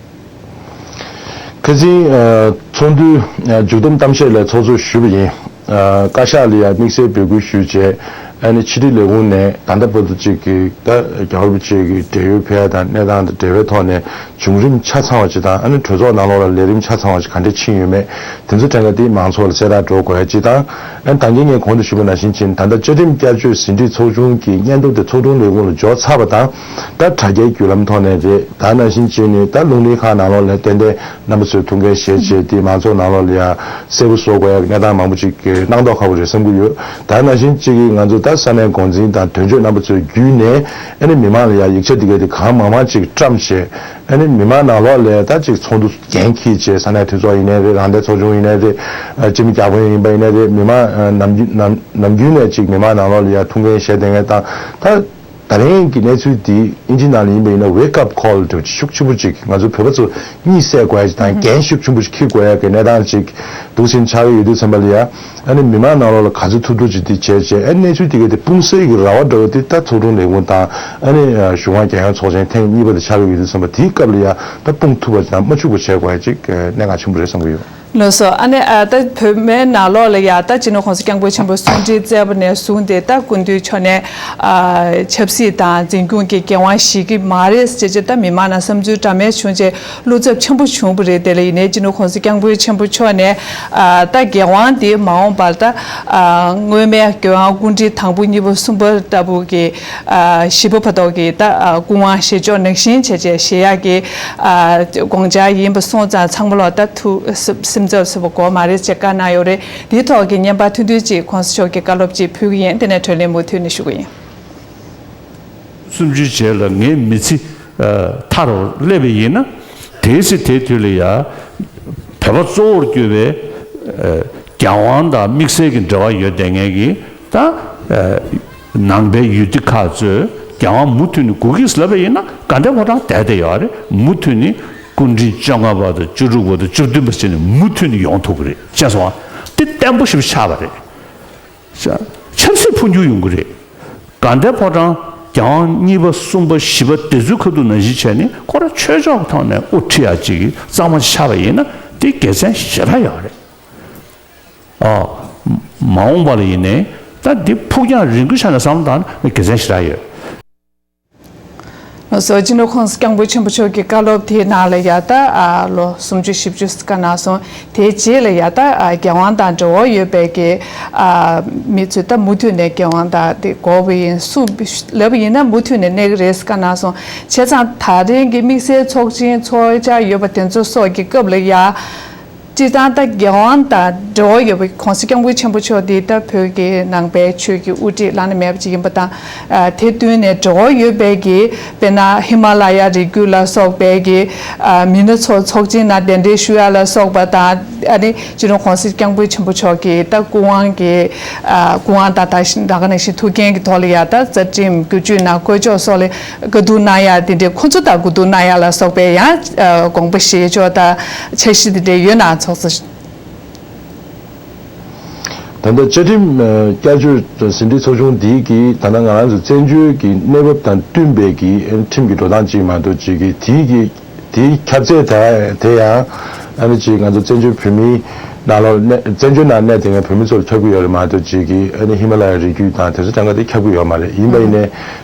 ཁ་སང་ཨ་ཚོགས་འདུའི་ཨ་མཇུག་བསྡོམས་གཏམ་བཤད་ལ་ཚོགས་གཙོ་ཞུས་པ་ཡིན། ཨ་བཀའ་ཤག་ལ་ཡང་དམིགས་བསལ་འབོད་སྐུལ་ཞུས་བྱས། ཨ་ནི་ཕྱི་དྲིལ་ལས་ཁུངས་ནས་ད་ལྟ་བར་དུ་ཅིག་གི་ད་རྒྱལ་བ་རིན་པོ་ཆེ་གི་བགྲེས་ཡོལ་ཕེབས་ཡ་དང་གནས་སྟངས་དང་འབྲེལ་བའི་ཐོག་ནས་བྱུང་རིམ་ཆ་ཚང་བ་ཅིག་དང་། ཨ་ནི་གྲོས་ཚོགས་ནང་ལོགས་ལ་ལས་རིམ་ཆ་ཚང་བ་ཅིག་ག་འདྲས་ཕྱིན་ཡོད་མེད། དེ་ཚོ་ཕྲན་བུ་དེ་མང་ཚོགས་ལ་གསལ་བསྒྲགས་འགྲོ་དགོས་ཡ་ཅིག་དང་། ཨ་ནི་ད་གིན་ངས་གོང་དུ་ཞུས་པ་ནང་བཞིན་བྱས་ནས་ད་ལྟ་བཅའ་ཁྲིམས་བསྐྱར་བཅོས་ཟིན་བྲིས་ཚོགས་ཆུང་གི་སྙན་ཐོ་དེ་ཚོགས་དྲུང་ལས་ཁུངས་ལ་འབྱོར་ཚར་བ་དང་། ད་དྲ་རྒྱའི་བརྒྱུད་ལམ་ཐོག་ནས་རེད། ད་ནང་བཞིན་བྱས་ནས་ད་རླུང་འཕྲིན་ཁང་ནང་ལོགས་ལ་ཏན་ཏན་རྣམ་པ་ཚོས་ཐུགས་འགན་བཞེས་བྱས་དེ་མང་ཚོགས་ནང་ལོགས་ལ་ཡང་གསལ་པོ་བཟོ་དགོས་ཡ་གི་གནས་སྟངས་མང་པོ་ཅིག་གི་སྣང་དོགས་ཁ་པོ་རེད་བསམ་གྱི་ཡོད། ད་ནང་བཞིན་གཅིག་གིས་ང་ཚོ་ད་ས་གནས་འགོ་འཛིན་དང་དོན་གཅོད་རྣམ་པ་ཚོའི་བརྒྱུད་ནས་ཨ་ནི་མི་མང་ལ་ཡང་ཡིག་ཆ་འདི་ག་དེ་གང་མང་མང་ཅིག་བཀྲམ་བྱས། ཨ་ནི་མི་མང་ནང་ལོགས་ལ་ད་ཅིག་ཚོགས་འདུ་འགན་འཁྱེར་བྱས། ས་གནས་འཐུས་ཚོགས་ཡིན་ནའི་རེད། རང་བདེན་ཚོགས་ཆུང་ཡིན་ནའི་རེད། ཨ་སྤྱི་མི་བརྒྱ་དཔོན་ཡིན་པ་ཡིན་ནའི་རེད། མི་མང་ཨ་ནམ་རྒྱུན་ནམ་ནམ་རྒྱུན་ནས་ཅིག་མི་མང་ནང་ལོགས་ལ་ཡང་ཐུགས་འགན་བཞེས་བསྡད་མཁན་དང་། ད་ད་རིང་གི་གནས་ཚུལ་འདི་ཨིན་ཇི་ནང་ལ་ཡིན་པ་ཡིན་ན་wake up call འདྲ་བོ་ཅིག་ཤུགས་ཆེན་པོ་ཅིག་ང་ཚོ་བོད་པ་ཚོ་གཉིད་སད་དགོས་ཡ་ཅིག་དང་། འགན་ཤུགས་ཆེན་པོ་ཞིག་འཁྱེར་དགོས་ཡ་གི་གནས་སྟངས་ཅིག་འདུག་སེ་ཆགས་ཀྱི་ཡོད་དུས་ཙམ་པ་ལ་ཡ། ཨ་ནི་མི་མང་ནང་ལོགས་ལ་ག་ཚོད་ཐུབ་ཐུབ་ཅིག་འདི་བྱས་བྱས། ཨ་ནི་གནས་ཚུལ་འདི་ག་དེ་སྤུངས་སེལ་གྱི་ར་བ་འདྲ་བོ་དེ་ད་ཚོགས་དྲུང་ལས་ཁུངས་དང་། ཨ་ནི་གཞུང་དབང་རྒྱལ་ཡོངས་ཚོགས་ཆེན་ཐེངས་གཉིས་པ་དེ་ཆགས་ཀྱི་ཡོད་དུས་ཙམ་པ། དེའི་སྐབས་ལ་ཡ་ད་སྤུངས་ཐུབ་པ་དང་མ་འཆུག་པ་བྱས་དགོས་ཡ་ཅིག་གནད་འགག་ཆེན་པོ་རེད་བསམ་གྱི་ཡོད། ལགས་སོ། ཨ་ནི་ཨ་ད་བོད་མིའི་ནང་ལོགས་ལ་ཡ་ད་སྤྱི་ནོར་༸གོང་ས་༸སྐྱབས་མགོན་ཆེན་པོ་གསུང་འཕྲིན་སྩལ་བ་ནས་བཟུང་སྟེ། ད་སྐུ་མདུན་མཆོག་ནས་ཨ་ཆབ་སྲིད་དང་འཛིན་སྐྱོང་གི་འགན་དབང་བཞེས་ཀྱི་མ་རེད་ཟེར་བྱས། ད་མི་མང་ནང་བསམ་ཚུལ་འདྲ་མིན་བྱུང་རྗེས་བློ་འཚབ་ཆེན་པོ་བྱུང་བ་རེད། དེ་ལ་ཡིན་ནའི་སྤྱི་ནོར་༸གོང་ས་༸སྐྱབས་མགོན་ཆེན་པོ་མཆོག་ནས་ཨ་ད་འགན་དབང་འདི་མ་འོངས་པར་ད་ཨ་སྔོན་མའི་འགན་དབང་སྐུ་ཕྲེང་དང་པོ་གཉིས་པ་གསུམ་པ་ལྟ་བུ་གི་ཨ་བཞི་པ་བར་དོ་གི་ད་ཨ་སྐུ་དབང་བཞེས་ཕྱོགས་ནང་བཞིན་བྱས་བྱས་བཞེས་ཡག་གི་ཨ་དགོངས་འཆར་ཡིན་པ་སོང་ཙང་། ཚང་མ་ལོག་ད་ཐུགས་སེམས་འཚབ་འཚབ་པ་དགོས་མ་རེད་ཅེས་བཀའ་གནང་ཡོད་རེད། དེའི་ཐོག་གི་བརྙན་པར་ཐུང་ཐུང་ཅིག་༸གོང་ས་མཆོག་གི་བཀའ་སློབ་ཅིག་ཕུལ་གི་ཡིན། དེ་ནས་གྲོས་གླེང་མུ་མཐུད་ནས་ཞུ་གི་ཡིན། གསུམ་བཅུའི་རྗེས་ལ་ངའི་མི་ཚེ་ཨ་མཐའ་རུ་སླེབས་པ་ཡིན་ན། དེའི་ཚེ་དེའི་དུས་ལ་ཡ་བོད་པ་གཙོ་བོར་གྱུར་པའི་ཨ་རྒྱལ་དབང་དང་དམིགས་བསལ་གྱི་འབྲེལ་བ་ཡོད་བསྡད་མཁན་གྱི་ད་ཨ་ནང་པའི་ཡུལ་སྡེ་ཁག་ཚོས་རྒྱལ་དབང་མུ་མཐུད་ནས་དགོས་ཀྱི་ལབ་པ་ཡིན་ན། དགའ་ལྡན་ཕོ་བྲང་བསྡད་བསྡད་ཡོད་རེད། མུ་མཐུད་ནས་སྐུ་ཕྲེང་བཅོ་ལྔ་པ་དང་བཅུ་དྲུག་པ་དང་བཅུ་བདུན་པ་བྱས་ནས་མུ་མཐུད་ནས་ཡོང་ཐུབ་ཀྱི་རེད། ཤེས་སོང་ཨ། དེ་བརྟན་པོ་ཞིག་ཆགས་པ་རེད། ཆབ་སྲིད་འཕོ་འགྱུར་ཡོང་གི་རེད། དགའ་ལྡན་ཕོ་བྲང་རྒྱལ་དབང་གཉིས་པ་གསུམ་པ་བཞི་པ་དེ་ཚོའི་ཁ་ཐུག་ནང་བཞིན་བྱས་ནས་ཁོ་རང་ཆོས་ཕྱོགས་ཀྱི་ཐོག་ནས་དབུ་ཁྲིད་ཡག་ཅིག་གི་གཙང་མ་ཆགས་པ་ཡིན་ན། དེ་དགེ་མཚན་ཞེ་དྲག་ཡོད་རེད། ཨ་མ་འོངས་པ་ལ་ཡིན་ནའི་ད་འདི་ཕུགས་རྒྱང་རིང་པོའི་ཆ་ནས་བསམ་བློ་བཏང་ན་དགེ་མཚན་ཞེ་དྲག་ཡོད། སོ་སྤྱི་ནོར་༸གོང་ས་༸སྐྱབས་མགོན་ཆེན་པོ་མཆོག་གི་བཀའ་སློབ་དེའི་ནང་ལ་ཡ་ད་ཨ་ལོ་སུམ་ཅུ་བཞི་བཅུ་བཀའ་གནང་སོང་། དེའི་རྗེས་ལ་ཡ་ད་ཨ་རྒྱལ་དབང་དང་འབྲེལ་བ་ཡོད་པའི་གི་ཨ་མི་ཚོས་ད་མུ་མཐུད་ནས་རྒྱལ་དབང་དང་དེ་དགོས་པ་ཡིན་གསུངས་ལབ་པ་ཡིན་ན། མུ་མཐུད་ནས་གནས་ཀྱི་རེད་བཀའ་གནང་སོང་། བྱས་ཙང་ད་རིང་གི་དམིགས་བསལ་ཚོགས་ཆེན་ཚོགས་འཆར་ཡོད་པ་དེ་ཚོ་སོགས་ཀྱི་སྐབས་ལ་ཡ། སྤྱིར་བཏང་ད་རྒྱལ་དབང་དང་འབྲེལ་བ་ཡོད་པའི་༸གོང་ས་༸སྐྱབས་མགོན་ཆེན་པོ་མཆོག་འདི་ད་བོད་ཀྱི་ནང་པའི་ཆོས་ཀྱི་དབུ་ཁྲིད་བླ་ན་མེད་པ་ཅིག་ཡིན་པ་དང་། ཨ་དེ་བསྟུན་ནས་འབྲེལ་བ་ཡོད་པའི་གི་དཔེར་ན་ཧི་མ་ལ་ཡ་རི་རྒྱུད་ལ་སོགས་པའི་གི་ཨ་མི་སྣ་ཚོ་ཚོགས་ཆེན་ནང་གདན་འདྲེན་ཞུ་ཡ་ལ་སོགས་པ་དང་། ཨ་ནི་སྤྱི་ནོར་༸གོང་ས་༸སྐྱབས་མགོན་ཆེན་པོ་མཆོག་གི་ད་སྐུ་དབང་གི་ཨ་སྐུ་དབང་དང་ད་ད་ག་ནང་བཞིན་ཐུགས་འགན་གྱི་ཐོག་ལ་ཡ་ད་རྩ་ཁྲིམས་བསྒྱུར་བཅོས་ནང་བཀོད་ཕྱོགས་སོགས་ལ་བཀའ་བསྡུར་གནང་ཡ་དེ་འདྲའི་ཁོ་ཚོ་དང་བཀའ་བསྡུར་གནང་ཡ་ལ་སོགས་པའི་ཡང་ཨ་དགོངས་པ་བཞེས་ཕྱོགས་དང་འཆར་གཞི་དེ་འདྲའི་ཡོད་ན་ཚོགས་གཙོ། ད་ལྟ་བཅའ་ཁྲིམས་ཨ་བསྐྱར་བཅོས་ཟིན་བྲིས་ཚོགས་ཆུང་འདི་གིས་ད་ལྟ་ང་རང་ཚོ་བཙན་བྱོལ་གྱི་གནས་བབ་དང་བསྟུན་པའི་གི་ཨ་ཁྲིམས་ཀྱི་འགྲོ་སྟངས་ཅིག་མ་གཏོགས་ཅིག་གི་དེའི་གི་དེའི་ཁྱབ་ཚད་དེ་དེ་ཡང་ཨ་ནི་ཅིག་ང་ཚོ་བཙན་བྱོལ་བོད་མིའི་ནང་ལོགས་གནས་བཙན་བྱོལ་ནང་གནས་བསྡད་མཁན་བོད་མི་ཚོར་ཁྱབ་ཀྱི་ཡོད་རེད་མ་གཏོགས་ཅིག་གི་ཨ་ནི་ཧི་མ་ལ་ཡའི་རི་རྒྱུད་དང་དེ་ཚོ་གྲངས་ཀ་དེ་ཁྱབ་ཀྱི་ཡོད་མ་རེད། ཡིན་པ་ཡིན་ནའི་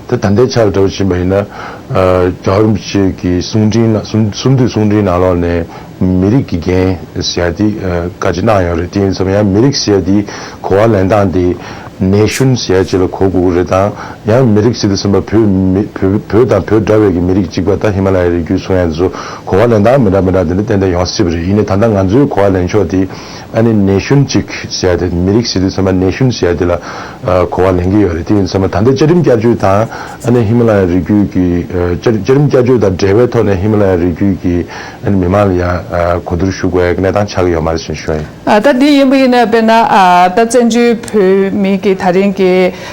ད་ད་ལྟའི་ཆར་འདྲ་བོ་ཕྱིན་པ་ཡིན་ན། ཨ་རྒྱལ་བ་རིན་པོ་ཆེ་གི་གསུང་འཕྲིན་ནང་གསུང་གསུང་དུས་གསུང་འཕྲིན་ནང་ལོགས་ནས། མི་རིགས་ཀྱི་འགན་ཟེར་ཡ་དེ་ཨ་བཀའ་ཅིག་གནང་ཡོད་རེད། དེ་ཡིན་ཙང་ཡང་མི་རིགས་ཟེར་ཡ་དེ་གོ་བ་ལེན་སྟངས་དེ་ ནེ་ཤན་ཟེར་ཡ་ཅིག་ལ་གོ་དགོས་ཀྱི་རེད། དང་ཡང་མི་རིགས་ཟེར་དུས་ཙམ་པ་བོད་མི་བོད་བོད་དང་བོད་འདྲ་བའི་གི་མི་རིགས་གཅིག་པ་ད་ཧི་མ་ལ་ཡའི་རི་རྒྱུད་གསུང་ཡ་ཚོ་གོ་བ་ལེན་སྟངས་མི་འདྲ་མི་འདྲ་དེ་འདྲ་ཏན་ཏན་ཡོང་སྲིད་པ་རེད། ཡིན་ནའི་ད་ལྟ་ང་ཚོའི་གོ་བ་ལེན་ཕྱོགས་དེ་ཨ་ནི་ནེ་ཤན་གཅིག་ཟེར་ཡ་དེ་མི་རིགས་ཟེར་དུས་ཙམ་པ་ནེ་ཤན་ཟེར་ཡ་དེ་ལ་གོ་བ་ལེན་གྱི་ཡོད་རེད། དེ་ཡིན་ཙམ་པ་ད་ལྟ་བཅའ་ཁྲིམས་བསྐྱར་བཅོས་དང་ཨ་ནི་ཧི་མ་ལ་ཡའི་རི་རྒྱུད་ཀྱི་བཅའ་ཁྲིམས་བསྐྱར་བཅོས་དང་འབྲེལ་བའི་ཐོག་ནས་ཧི་མ་ལ་ཡའི་རི་རྒྱུད་ཀྱི་ཨ་ནི་མི་མང་ལ་ཡ་གོ་བསྡུར་ཞུ་དགོས་ཡ་གི་གནས་སྟངས་ཆགས་ཀྱི་ཡོད་མ་རེད་ཅེས་ཞུ་ཡ་ཡིན། ཨ། ད་འདི་ཡིན་པ་ཡིན་ན་དཔེར་ན། ཨ། ད་བཙན་བྱོལ་བོད་མིའི་གི་ད་རིང་གི་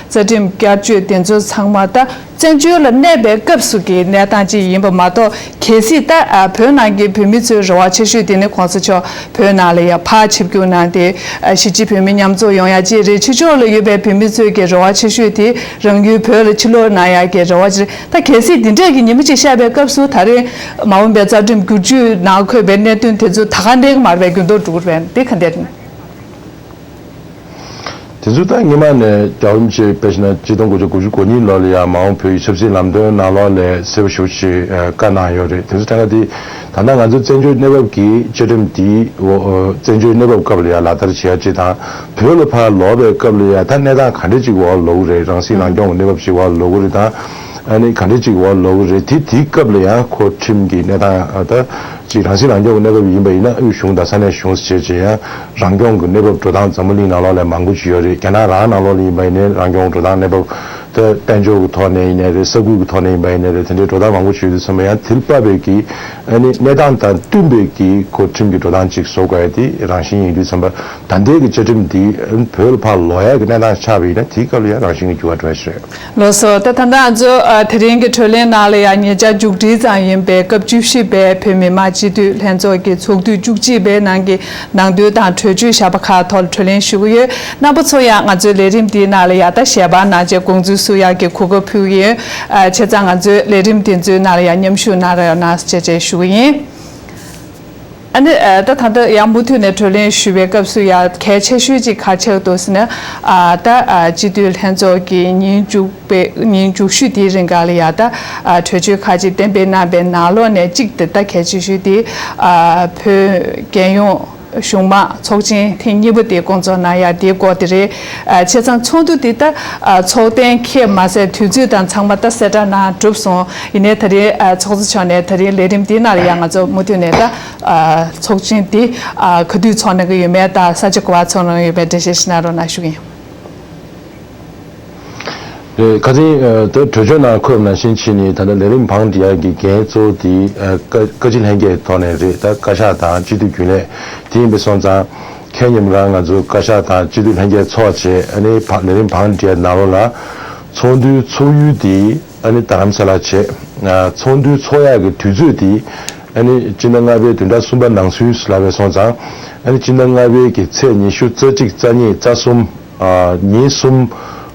རྩ་ཁྲིམས་བསྐྱར་བཅོས་དེ་ཚོ་ཚང་མ་ད་བཙན་བྱོལ་ལ་གནས་པའི་སྐབས་སུ་གི་གནས་སྟངས་ཅིག་ཡིན་པ་མ་གཏོགས། གལ་སྲིད་ད། ཨ། བོད་ནང་གི་བོད་མི་ཚོའི་རེ་བ་ཆེ་ཤོས་དེ་ནི་གོང་ས་མཆོག་བོད་ནང་ལ་ཡ་ཕར་ཆིབས་བསྒྱུར་གནང་སྟེ། ཨ། གཞིས་བྱེས་བོད་མི་མཉམ་འཛོམས་ཡོང་ཡ་ཅིག་རེད། ཕྱི་ཕྱོགས་ལ་ཡོད་པའི་བོད་མི་ཚོའི་གི་རེ་བ་ཆེ་ཤོས་དེ་རང་ཡུལ་བོད་ལ་ཕྱིར་ལོག་གནང་ཡ་གི་རེ་བ་ཅིག་རེད། ད་གལ་སྲིད་འདི་འདྲས་ཀྱི་ཉིན་མོ་ཅིག་ཤར་བའི་སྐབས་སུ་ད་རེས་མ་འོངས་པའི་རྩ་ཁྲིམས་བསྒྱུར་བཅོས་ནང་འཁོད་པའི་གནད་དོན་དེ་ཚོ་ད་ག་འདྲས་མར་བའི་འགྱུར་ལྡོག་འགྲོ་གི་རེད་པས། འདི་ག་འདྲས་རེད། དེ་ཚོ་ད་སྔོན་མ་ནས་རྒྱལ་བ་རིན་པོ་ཆེ་དཔེར་ན་ཆིག་སྟོང་དགུ་བརྒྱ་དགུ་བཅུ་གོ་གཉིས་ལོ་ལ་ཡང་མ་འོངས་བོད་ཀྱི་ཆབ་སྲིད་ལམ་སྟོན་ནང་ལོགས་ལ་གསལ་པོ་ཞེ་པོ་ཅིག་བཀའ་གནང་ཡོད་རེད། དེ་ཚོ་ད་ག་དེ་ད་ལྟ་ང་ཚོ་བཙན་བྱོལ་གནས་བབ་ཀྱི་བཅའ་ཁྲིམས་དེའི་འོག་བཙན་བྱོལ་གནས་བབ་སྐབས་ལ་ཡང་ལག་བསྟར་བྱེད་ཡ་ཅིག་དང་། བོད་ལ་ཕར་ལོག་པའི་སྐབས་ལ་ཡང་ད་གནས་སྟངས་ག་འདྲ་ཅིག་འོག་ལོག་གི་རེད། རང་སྲིད་རང་སྐྱོང་གི་གནས་བབ་ཅིག་འོག་ལོག་གི་རེད་དང་། ཨ་ནི་ག་འདྲ་ཅིག་འོག་ལོག་གི་རེད། དེ་དེའི་སྐབས་ལ་ཡང་ཁོ་ཁྲིམས་ཀྱི་གནས་སྟངས་ད་ཅིག་རང་སྲིད་རང་སྐྱོང་གི་གནས་བབ་ཡིན་པ་ཡིན་ན་དབུས་གཞུང་དང་ས་གནས་གཞུང་ཟེར་བྱས་ཡང་རང་སྐྱོང་གི་གནས་བབ་འགྲོ་སྟངས་འཛམ་བུ་གླིང་ནང་ལོགས་ལ་མང་པོ་ཅིག་ཡོད་རེད། རྒྱ་ནག་རང་ནང་ལོགས་ལ་ཡིན་པ་ཡིན་ནའི་རང་སྐྱོང་འགྲོ་སྟངས་གནས་བབ་ད་དཔལ་འབྱོར་གྱི་ཐོག་ནས་ཡིན་ནའི་རེད། ས་ཁུལ་གྱི་ཐོག་ནས་ཡིན་པ་ཡིན་ནའི་རེད། དེ་འདྲའི་འགྲོ་སྟངས་མང་པོ་ཅིག་ཡོད་དུས་ཙམ་པ་ཡང་དེར་དཔག་པའི་གི་ཨ་ནི་གནས་སྟངས་དང་བསྟུན་པའི་གི་ཁོ་ཁྲིམས་ཀྱི་འགྲོ་སྟངས་ཅིག་བཟོ་དགོས་ཡ་དེ་རང་བཞིན་ཡིན་དུས་ཙམ་པ། ད་ལྟའི་གི་བཅའ་ཁྲིམས་འདི་བོད་ལ་ཕར་ལོག་ཡ་གི་གནས་སྟངས་ཆགས་པ་ཡིན་ན་དེའི་སྐབས་ལ་ཡང་རང་བཞིན་གྱི་འགྱུར་བ་འགྲོ་ཡ་ཞིག་རེད། ལགས་སོ། ད་ད་ལྟ་ང་ཚོ་ཨ་དེ་རིང་གི་གྲོས་གླེང་ནང་ལ་ཡང་ཉེ་ཆར་མཇུག་སྒྲིལ་ཙམ་ཡིན་པའི་སྐབས་བཅུ་བཞི་པའི་བོད་མི་མང་སྤྱི་འཐུས་ལྷན་ཚོགས་ཀྱི་ཚོགས་དུས་བཅུ་གཅིག་པའི་ནང་གི་ནང་དོན་དང་གྲོས་ཆོད་བཞག་པ་ཁག་ཐོག་ལ་གྲོས་གླེང་ཞུ་གི་ཡོད། རྣམ་པ་ཚོ་ཡང་ང་ཚོའི་ལས་རིམ་འདིའི་ནང་ལ་ཡང་ད་ཞལ་པར་གནང་བྱས་དགོངས་ཚུལ་གསུང་ཡག་གི་གོ་སྐབས་ཕུལ་གི་ཡོད། ཨ་བྱས་ཙང་ང་ཚོའི་ལས་རིམ་འདི་ཚོའི་ནང་ལ་ཡང་མཉམ་ཞུགས་གནང་རོགས་གནང་ཞེས་བཅས་ཞུ་གི་ཡིན། ཨ་ནི་ཨ་ད་ད་ལྟ་ཡང་མུ་མཐུད་ནས་གྲོས་གླེང་ཞུ་བའི་སྐབས་སུ་ཡང་གལ་ཆེ་ཤོས་ཅིག་ག་ཆགས་འདུག་ཟེར་ན། ཨ་ད་ཨ་སྤྱི་འཐུས་ལྷན་ཚོགས་ཀྱི་ཉིན་མཇུག་པའི་ཉིན་མཇུག་ཤོས་དེའི་རིང་ག་ལ་ཡང་ད་ཨ་གྲོས་ཆོད་ཁག་ཅིག་གཏན་འབེབས་གནང་པའི་ནང་ལོགས་ནས་གཅིག་དེ་ད་གལ་ཆེ་ཤོས་དེ་ཨ་བོད་རྒྱལ་ཡོངས་གཞུང་མང་ཚོགས་ཆེན་ཐེངས་གཉིས་པ་དེ་བསྐོང་ཚོགས་གནང་ཡ་དེའི་སྐོར་དེ་རེད། ཨ་བྱས་ཙང་ཚོགས་འདུ་དེ་ད་ཨ་ཚོགས་གཏན་འཁེལ་མ་ཟད་དུས་ཚོད་དང་ཚང་མ་ད་གསལ་བསྒྲགས་གནང་གྲུབ་སོང་། ཡིན་ནའི་ད་རེས་ཨ་ཚོགས་གཙོ་མཆོག་ནས་ད་རེས་ལས་རིམ་དེའི་ནང་ལ་ཡང་ང་ཚོ་མུ་མཐུད་ནས་ད་ཨ་ཚོགས་ཆེན་འདི་ཨ་ག་དུས་ཚོགས་གནང་གི་ཡོད་མེད་དང་ས་ཆ་ག་པར་ཚོགས་གནང་གི་ཡོད་མེད་འགྲེལ་བཤད་ཞིག་གནང་རོགས་གནང་ཞུ་གི་ཡིན། རེད། ཁ་སང་ཨ་ད་གྲོས་ཆོད་ནང་འཁོད་པ་ནང་བཞིན་བྱས་ནས་ད་ལྟ་ལས་རིམ་བང་སྒྲིག་ཡག་གི་འགན་གཙོ་བོ་དེ་ཨ་བཀའ་བཀའ་སྤྱི་ལྷན་རྒྱས་ཐོག་ནས་རེད། ད་བཀའ་ཤག་དང་སྤྱི་འཐུས་རྒྱུན་ལས་དེ་ཡིན་པ་སོང་ཙང་། ཁ་སང་ཉིན་མོ་རང་ང་ཚོ་བཀའ་ཤག་དང་སྤྱི་འཐུས་ལྷན་རྒྱས་ཚོགས་བྱས། ཨ་ནི་བ་ལས་རིམ་བང་སྒྲིག་ཡག་ནང་ལོགས་ལ་ཚོགས་འདུའི་ཚོགས་ཡུལ་དེ་ཨ་ནི་རྡ་རམ་ས་ལ་བྱས། ཨ་ཚོགས་འདུའི་ཚོགས་ཡག་གི་དུས་ཚོད་དེ་ཨ་ནི་སྤྱི་ཟླ་ལྔ་པའི་བདུན་ཕྲག་གསུམ་པ་ནང་ཚུན་ལབ་པ་སོང་ཙང་། ཨ་ནི་སྤྱི་ཟླ་ལྔ་པའི་གི་ཚེས་ཉི་ཤུ་རྩ་གཅིག་རྩ་གཉིས་རྩ་གསུམ། ཨ་ཉིན་གསུམ་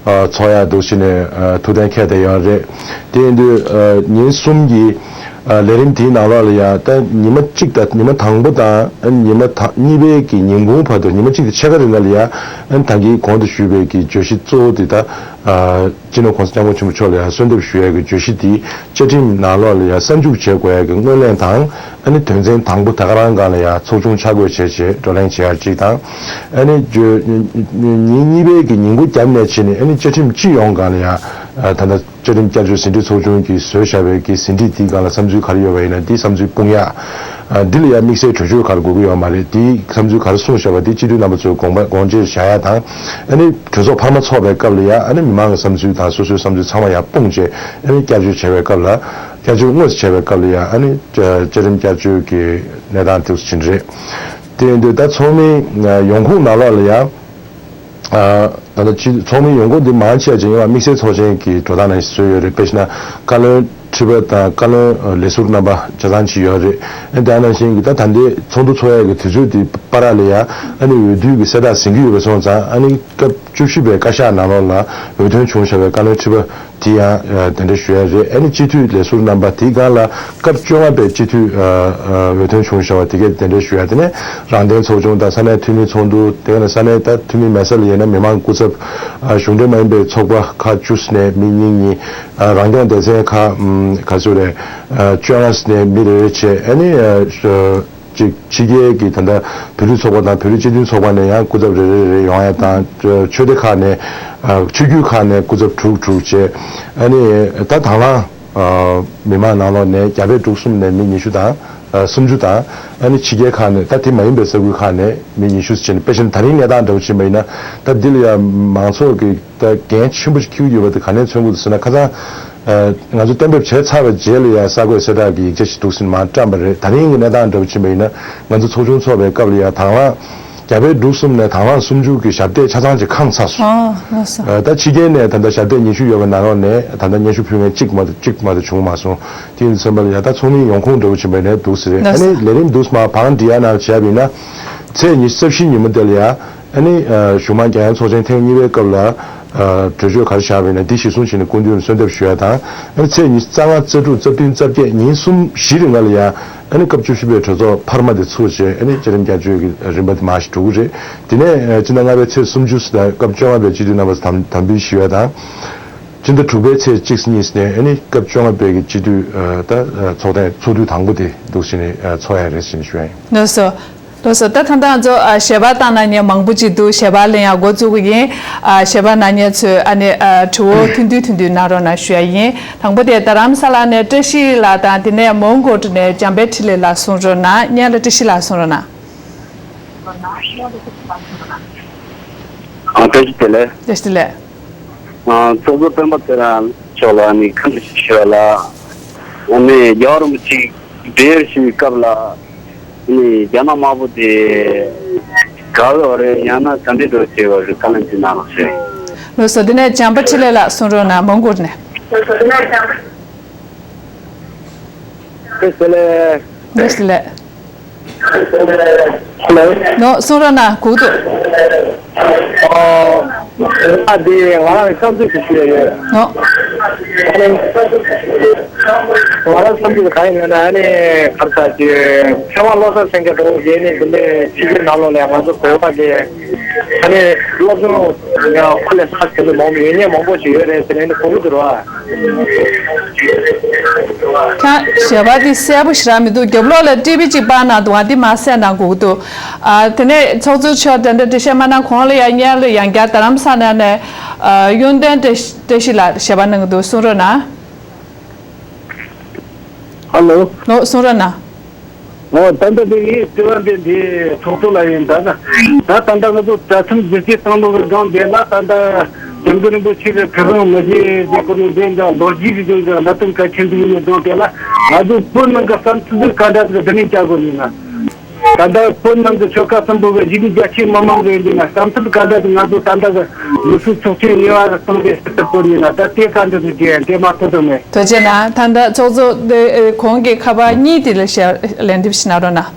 ཨ་ཚོགས་ཡག་འདུག་ཟེར་ནས་ཨ་ཐུགས་གཏན་འཁེལ་བསྡད་ཡོད་རེད། དེ་ཡིན་དུས་ཨ་ཉིན་གསུམ་གྱི་ཨ་ལས་རིམ་དེའི་ནང་ལོགས་ལ་ཡང་ད་ཉི་མ་གཅིག་དང་ཉི་མ་དང་པོ་དང་ཨ་ཉི་མ་ད་གཉིས་པའི་གི་ཉིན་གུང་བར་དུ་ཉི་མ་གཅིག་དང་ཕྱེད་ཀ་རིང་ལ་ཡང་ཨ་ད་གིན་གོང་དུ་ཞུས་པའི་གི་བརྗོད་གཞི་གཙོ་བོ་དེ་ད་ཨ་སྤྱི་ནོར་༸གོང་ས་༸སྐྱབས་མགོན་ཆེན་པོ་མཆོག་ལ་ཡང་གསོལ་འདེབས་ཞུ་ཡག་གི་བརྗོད་གཞི་དེ་བཅའ་ཁྲིམས་ནང་ལོགས་ལ་ཡང་གསར་འཇུག་བྱེད་དགོས་ཡག་གི་སྔོན་གླེང་དང་། ཨ་ནི་དོན་ཚན་དང་པོ་ད་ག་རང་སྒང་ལ་ཡང་ཚོགས་ཆུང་ཆ་བགོས་བྱས་བྱས་བགྲོ་གླེང་བྱེད་ཡ་གཅིག་དང་། ཨ་ནི་བརྗོད་ཉིན་གཉིས་པའི་གི་ཉིན་གུང་རྒྱབ་ནས་བྱས་ནས་ཨ་ནི་བཅའ་ཁྲིམས་སྤྱི་ཡོངས་སྒང་ལ་ཡང་ད་ལྟ་བཅའ་ཁྲིམས་བསྐྱར་བཅོས་ཟིན་བྲིས་ཚོགས་ཆུང་གིས་བཟོས་བཞག་པའི་གི་ཟིན་བྲིས་དེའི་སྒང་ལ་བསམ་ཚུལ་ག་རེ་ཡོད་པ་ཡིན་ན་དེ་བསམ་ཚུལ་སྤུངས་ཡ། འདི་ལ་ཡང་དམིགས་བསལ་གྲོས་ཆོད་ག་རེ་དགོས་ཀྱི་ཡོད་མ་རེད། དེའི་བསམ་ཚུལ་ག་རེ་གསུངས་བཞག་པ་དེ་སྤྱི་འཐུས་རྣམ་པ་ཚོས་དགོངས་པ་དགོངས་བཅས་བཞག་ཡ་དང་། ཨ་ནི་གྲོས་ཚོགས་འཕར་མ་ཚོགས་པའི་སྐབས་ལ་ཡང་ཨ་ནི་མི་མང་གི་བསམ་ཚུལ་དང་སོ་སོའི་བསམ་ཚུལ་ཚང་མ་ཡང་སྤུངས་བྱས་ཨ་ནི་བསྐྱར་བཅོས་བྱས་པའི་སྐབས་ལ། བསྐྱར་བཅོས་དངོས་སུ་བྱས་པའི་སྐབས་ལ་ཡང་ཨ་ནི་བཅའ་ཁྲིམས་བསྐྱར་བཅོས་ཀྱི་གནས་སྟངས་དེ་ཚོ་ཇི་འདྲ་རེད། དེ་ཡིན་དུས་ད་ཚོགས་མིའི་ཡོང་ཁུངས་ནང་ལོགས་ལ་ཡང་ད་ལྟ་ཕྱི་ཚོགས་མིའི་ཡོང་ཁུངས་འདི་མང་ཆེ་བ་ཅིག་ཡིན་པ་དམིགས་བསལ་ཚོགས་ཆེན་གྱི་འགྲོ་སྟངས་ནང་བཟོས་ཡོད་རེད། དཔེར་ན་བཀའ་བློན་ཁྲི་པ་དང་བཀའ་བློན་ལས་ཟུར་རྣམ་པ་ཆ་ཚང་ཅིག་ཡོད་རེད། ཨ་ནི་དེ་ནང་བཞིན་གྱི་ད་ད་ལྟའི་ཚོགས་འདུ་ཚོགས་ཡས་ཀྱི་དུས་ཚོད་འདི་བར་ལ་ཡང་ཨ་ནི་འོས་བསྡུ་གི་གསལ་བསྒྲགས་ཟིན་གྱི་ཡོད་པ་སོང་ཙང་ཨ་ནི་སྐབས་བཅུ་བཞི་པའི་བཀའ་ཤག་ནང་ལོགས་ལ་འོས་ཐོན་བྱུང་བཞག་པའི་བཀའ་བློན་ཁྲི་པ་དེ་ཡང་གདན་འདྲེན་ཞུ་ཡ་རེད། ཨ་ནི་སྤྱི་འཐུས་ལས་ཟུར་རྣམ་པ་དེའི་སྒང་ལ་སྐབས་བཅོ་ལྔ་པའི་སྤྱི་འཐུས་འོས་ཐོན་བྱུང་བཞག་པ་དེ་གས་གདན་འདྲེན་ཞུ་ཡ། དེ་ནས་རང་བདེན་ཚོགས་ཆུང་དང་ས་གནས་འཐུས་མི་ཚོགས་འདུ། དེ་ནས་ས་གནས་ད་འཐུས་མི་མེད་ས་ལ་ཡིན་ན་མི་མང་སྐུ་ཚབ། གཞུང་འབྲེལ་མ་ཡིན་པའི་ཚོགས་པ་ཁག་བཅུ་ནས་མི་གཉིས་གཉིས། རང་སྐྱོང་སྡེ་ཚན་ཁག་ག་ཚོད་རེད། བཅོ་ལྔ་ནས་མི་རེ་རེ་བྱས། ཨ་ནི། གཅིག་ཕྱི་རྒྱལ་གྱི་ད་ལྟ་བོད་རིགས་ཚོགས་པ་དང་བོད་རིགས་སྤྱི་མཐུན་ཚོགས་པ་ནས་ཡང་སྐུ་ཚབ་རེ་རེ་རེ་ཡོང་ཡ་དང་། ཆོས་སྡེ་ཁག་ནས་ཨ་ཆོས་བརྒྱུད་ཁག་ནས་སྐུ་ཚབ་དྲུག་དྲུག་བྱས། ཨ་ནི་ད་དང་བླངས་ཨ་མི་མང་ནང་ལོགས་ནས་རྒྱ་བལ་འབྲུག་གསུམ་ནས་མི་ཉི་ཤུ་དང་ཨ་སུམ་ཅུ་དང་། ཨ་ནི་ཕྱི་རྒྱལ་ཁག་ནས་ད་དེ་མ་ཡིན་པའི་ས་ཁུལ་ཁག་ནས་མི་ཉི་ཤུ་ཟེར་བྱས་ནས། དཔེ་བཞིན་ད་རིང་གནས་སྟངས་འདྲ་བོ་ཕྱིན་པ་ཡིན་ན། ད་འདི་ལ་ཡང་མང་ཚོགས་ཀྱི་ད་འགན་ཆེན་པོ་ཞིག་འཁྱེར་གྱི་ཡོད་པ་དེ་ག་ནས་མཚོན་གྱི་འདུག་ཟེར་ན། ཁ་སང་ཨ་ང་ཚོ་གཏན་འབེབས་བྱས་ཚར་བའི་རྗེས་ལ་ཡང་གསར་འགོད་གསལ་བསྒྲགས་ཀྱི་ཡིག་ཆ་ཞིག་འདུག་ཟེར་ནས་མར་བཀྲམ་པ་རེད། ད་རིང་གི་གནས་སྟངས་འདྲ་བོ་ཕྱིན་པ་ཡིན་ན། ང་ཚོ་ཚོགས་ཆུང་ཚོགས་པའི་སྐབས་ལ་ཡང་དང་བླངས་རྒྱ་བལ་འབྲུག་གསུམ་ནས་དང་བླངས་སུམ་ཅུ་གི་ཞབས་སྟེགས་ཆ་ཚང་ཅིག་ཁེངས་ཚར་སོང་། ཨ་ལགས་སོ། ཨ་ད་ཕྱི་རྒྱལ་ནས་ད་ལྟ་ཞབས་སྟེགས་ཉི་ཤུ་ཡོད་པའི་ནང་ལོགས་ནས་ད་ལྟ་སྙན་ཞུ་ཕུལ་མཁན་གཅིག་མ་གཏོགས་གཅིག་མ་གཏོགས་བྱུང་མ་སོང་། དེ་ཡིན་ཙམ་པ་ལ་ཡང་ད་ཚོགས་མིའི་ཡོང་ཁུངས་འདྲ་བོ་ཕྱིན་པ་ཡིན་ན་འདུག་ཟེར་རེད། ལགས་ཨ་ནི་སོ། ལས་རིམ་འདུག་སེ་མར་བང་སྒྲིག་ཡ་ནང་བྱས་པ་ཡིན་ན། ཚེས་ཉི་ཤུ་རྩ་བཞི་ཉིན་མོ་དེ་ལ་ཡ། ཨ་ནི་ཨ་གཞུང་མང་རྒྱལ་ཡོངས་ཚོགས་ཆེན་ཐེངས་གཉིས་པའི་སྐབས་ལ་ཨ་གྲོས་ཆོད་ག་རེ་བཞག་པ་ཡིན་ན། འདི་གཞིར་བཟུང་བྱས་ནས་སྐུ་མདུན་ལ་གསོལ་འདེབས་ཞུ་ཡ་དང་། ཨ་ནི་ཚེས་ཉི་ཤུ་རྩ་ལྔ་རྩ་དྲུག་རྩ་བདུན་རྩ་བརྒྱད་ཉིན་གསུམ་བཞི་རིང་ལ་ཡ། ཨ་ནི་སྐབས་བཅུ་བཞི་པའི་གྲོས་ཚོགས་འཕར་མ་དེ་ཚུགས་བྱས། ཨ་ནི་བཅའ་ཁྲིམས་བསྐྱར་བཅོས་ཀྱི་རིམ་པ་དེ་མར་ཞིག་འགྲོ་གི་རེད། དེ་ནས་ཨ་སྤྱི་ཟླ་ལྔ་པའི་ཚེས་སུམ་ཅུ་དང་སྐབས་བཅོ་ལྔ་པའི་སྤྱི་འཐུས་རྣམ་པ་དམ་དམ་འབུལ་ཞུ་ཡ་དང་། སྤྱི་ཟླ་དྲུག་པའི་ཚེས་གཅིག་གཉིས་ནས་ཨ་ནི་སྐབས་བཅོ་ལྔ་པའི་གི་སྤྱི་འཐུས་ཨ་ད་ཨ་ཚོགས་ཐེངས་ཚོགས་དུས་དང་པོ་དེ་འདུག་སེ་ནས་ཨ་ཚོགས་ཡ་རེད་ཟེར་ནས་ཞུ་ཡ་ཡིན། ལགས་སོ། ལགས་སོ། ད་ད་ལྟ་ང་ཚོ་ཨ་ཞལ་པར་བཏང་གནང་མཁན་མང་པོ་ཅིག་འདུག་ཞལ་པར་ལེན་ཡ་འགོ་བཙུགས་ཀྱི་ཡིན། ཨ་ཞལ་པར་གནང་མཁན་ཚོས་ཨ་ནི་ཨ་དྲི་བ་ཐུང་ཐུང་ཐུང་ཐུང་གནང་རོགས་གནང་ཞུ་ཡ་ཡིན། དང་པོ་དེ་རྡ་རམ་ས་ལ་ནས་བཀྲ་ཤིས་ལགས་དང་། དེ་ནས་མོན་གྷོ་ནས་འཇམ་དཔལ་འཕྲིན་ལས་ལགས་གསུང་རོགས་གནང་། སྔོན་ལ་བཀྲ་ཤིས་ལགས་གསུང་རོགས་གནང་། ཨ་བཀྲ་ཤིས་བདེ་ལེགས། བཀྲ་ཤིས་བདེ་ལེགས། ཨ་ཚོགས་གཙོ་སྤེན་པ་ཚེ་རིང་མཆོག་ལ་ནི་ཁམས་ཞུ་བ་ལ། ཨ་ནི་རྒྱལ་བ་རིན་པོ་ཆེ་བགྲེས་ཞིག་སྐབས་ལ་ནི་རྒྱ་ནག་དམར་པོ་དེ་དགའ་བ་རེད། ཡང་ན་དྲན་འདྲེ་འགྲོ་བྱས་པ་རེད། ཁ་ལན་ཅི་ན་ལགས་ཞེས། ལགས་སོ། དེ་ནས་འཇམ་དཔལ་འཕྲིན་ལས་ལགས་གསུང་རོགས་གནང་། མོན་གྷོ་ནས། བཀྲ་ཤིས་བདེ་ལེགས། བཀྲ་ཤིས་བདེ་ལེགས། ཧེ་ལོ། ནོ་གསུང་རོགས་གནང་། གུག་འདུག་ཨ་འདི་ང་རང་བསམ་ཚུལ་ཞིག་ཞུ་ཡ་ཡོད། ནོ། ཨ་ནི་ང་རང་བསམ་ཚུལ་གང་ཡིན་ན། ཨ་ནི་གར་ས་ཀྱི་ཚེ་དབང་བློ་བཟང་སེང་གེ་འགྲོ་བའི་ནི་འདི་ནས་ཕྱི་རྒྱལ་ནང་ལོགས་ལ་ང་ཚོ་བོད་པ་གི་ཨ་ནི་སློབ་སྦྱོང་ཡང་ཁོ་ལས་ལྷག་དེ་འདྲ་མང་པོ་ཡོད་མཁན་མང་པོ་ཞིག་ཡོད་རེད་ཟེར་ནས་གོ་གི་འདུག་ར། ཁྱེད་ཞལ་པར་འདི་གསལ་པོ་ཞེ་དྲག་མི་འདུག་རྒྱབ་ལོགས་ལ་ཊི་ཝི་གཅིག་པར་གནང་འདུག་ཨ་འདི་མར་གསལ་གནང་དགོས་ཀྱི་འདུག་ཨ་དེ་ནས་ཚོགས་གཙོ་མཆོག་དེ་འདྲ་འགྲེལ་བཤད་མ་གནང་གོང་ལ་ཡང་སྔོན་ལ་ཡང་བསྐྱར་རྡ་རམ་ས་ལ་ནས་ཨ་གཡུང་བསྟན་བཀྲ་ཤིས་ལགས་ཞལ་པར་གནང་གི་འདུག་གསུང་རོགས་གནང་། ཧ་ལོ། ལོ་གསུང་རོགས་གནང་། ཨོ་ད་ལྟ་འདི་ངའི་དྲི་བ་འདི་འདི་ཚོགས་གཙོ་ལ་ཡིན། ད་ད་ད་ལྟ་ང་ཚོ་གྲྭ་ཁྲིམས་གཞི་རྩའི་བཏང་ལུགས་ཀྱི་སྒང་དེ་ལ་ད་ལྟ་འཇམ་མགོན་རིན་པོ་ཆེ་གི་ཁ་སང་མ་གཞི་དེ་སྐོར་ནས་དེ་འདྲ་ལོ་རྒྱུས་ཀྱི་སྒང་གནད་དོན་གལ་ཆེན་འདུག་ཡིན་ནའི་སྒང་དེ་ལ་ང་ཚོ་བོད་ནང་གི་བསམ་ཚུལ་འདི་ག་འདྲ་ཟིག་བསྡུ་ལེན་བྱ་དགོས་ནི་ན། ད་ལྟ་བོད་ནང་གི་ཆོལ་ཁ་གསུམ་པོ་གི་གཞིས་ལུས་རྒྱ་ཆེའི་མི་མང་གི་ཡིན་ན་བསམ་ཚུལ་ག་འདྲ་ཟིག་ང་ཚོ་ད་ལྟ་གི་མི་སུ་ཚོགས་ཆེན་ཉེ་བ་གི་སྟེང་དེ་ཟེར་ཐུབ་དགོས་ནི་ན། ད་དེ་ག་འདྲ་ཟིག་དེ་དེ་མ་ཐུབ་དོན་མེད། ཐུགས་རྗེ་གནང་། ད་ལྟ་ཚོགས་གཙོ་དེ་ཨེ་གོང་གི་ཁ་པར་གཉིས་དེ་ལ་ཞལ་ལན་འདེབས་ཤིག་གནང་རོགས་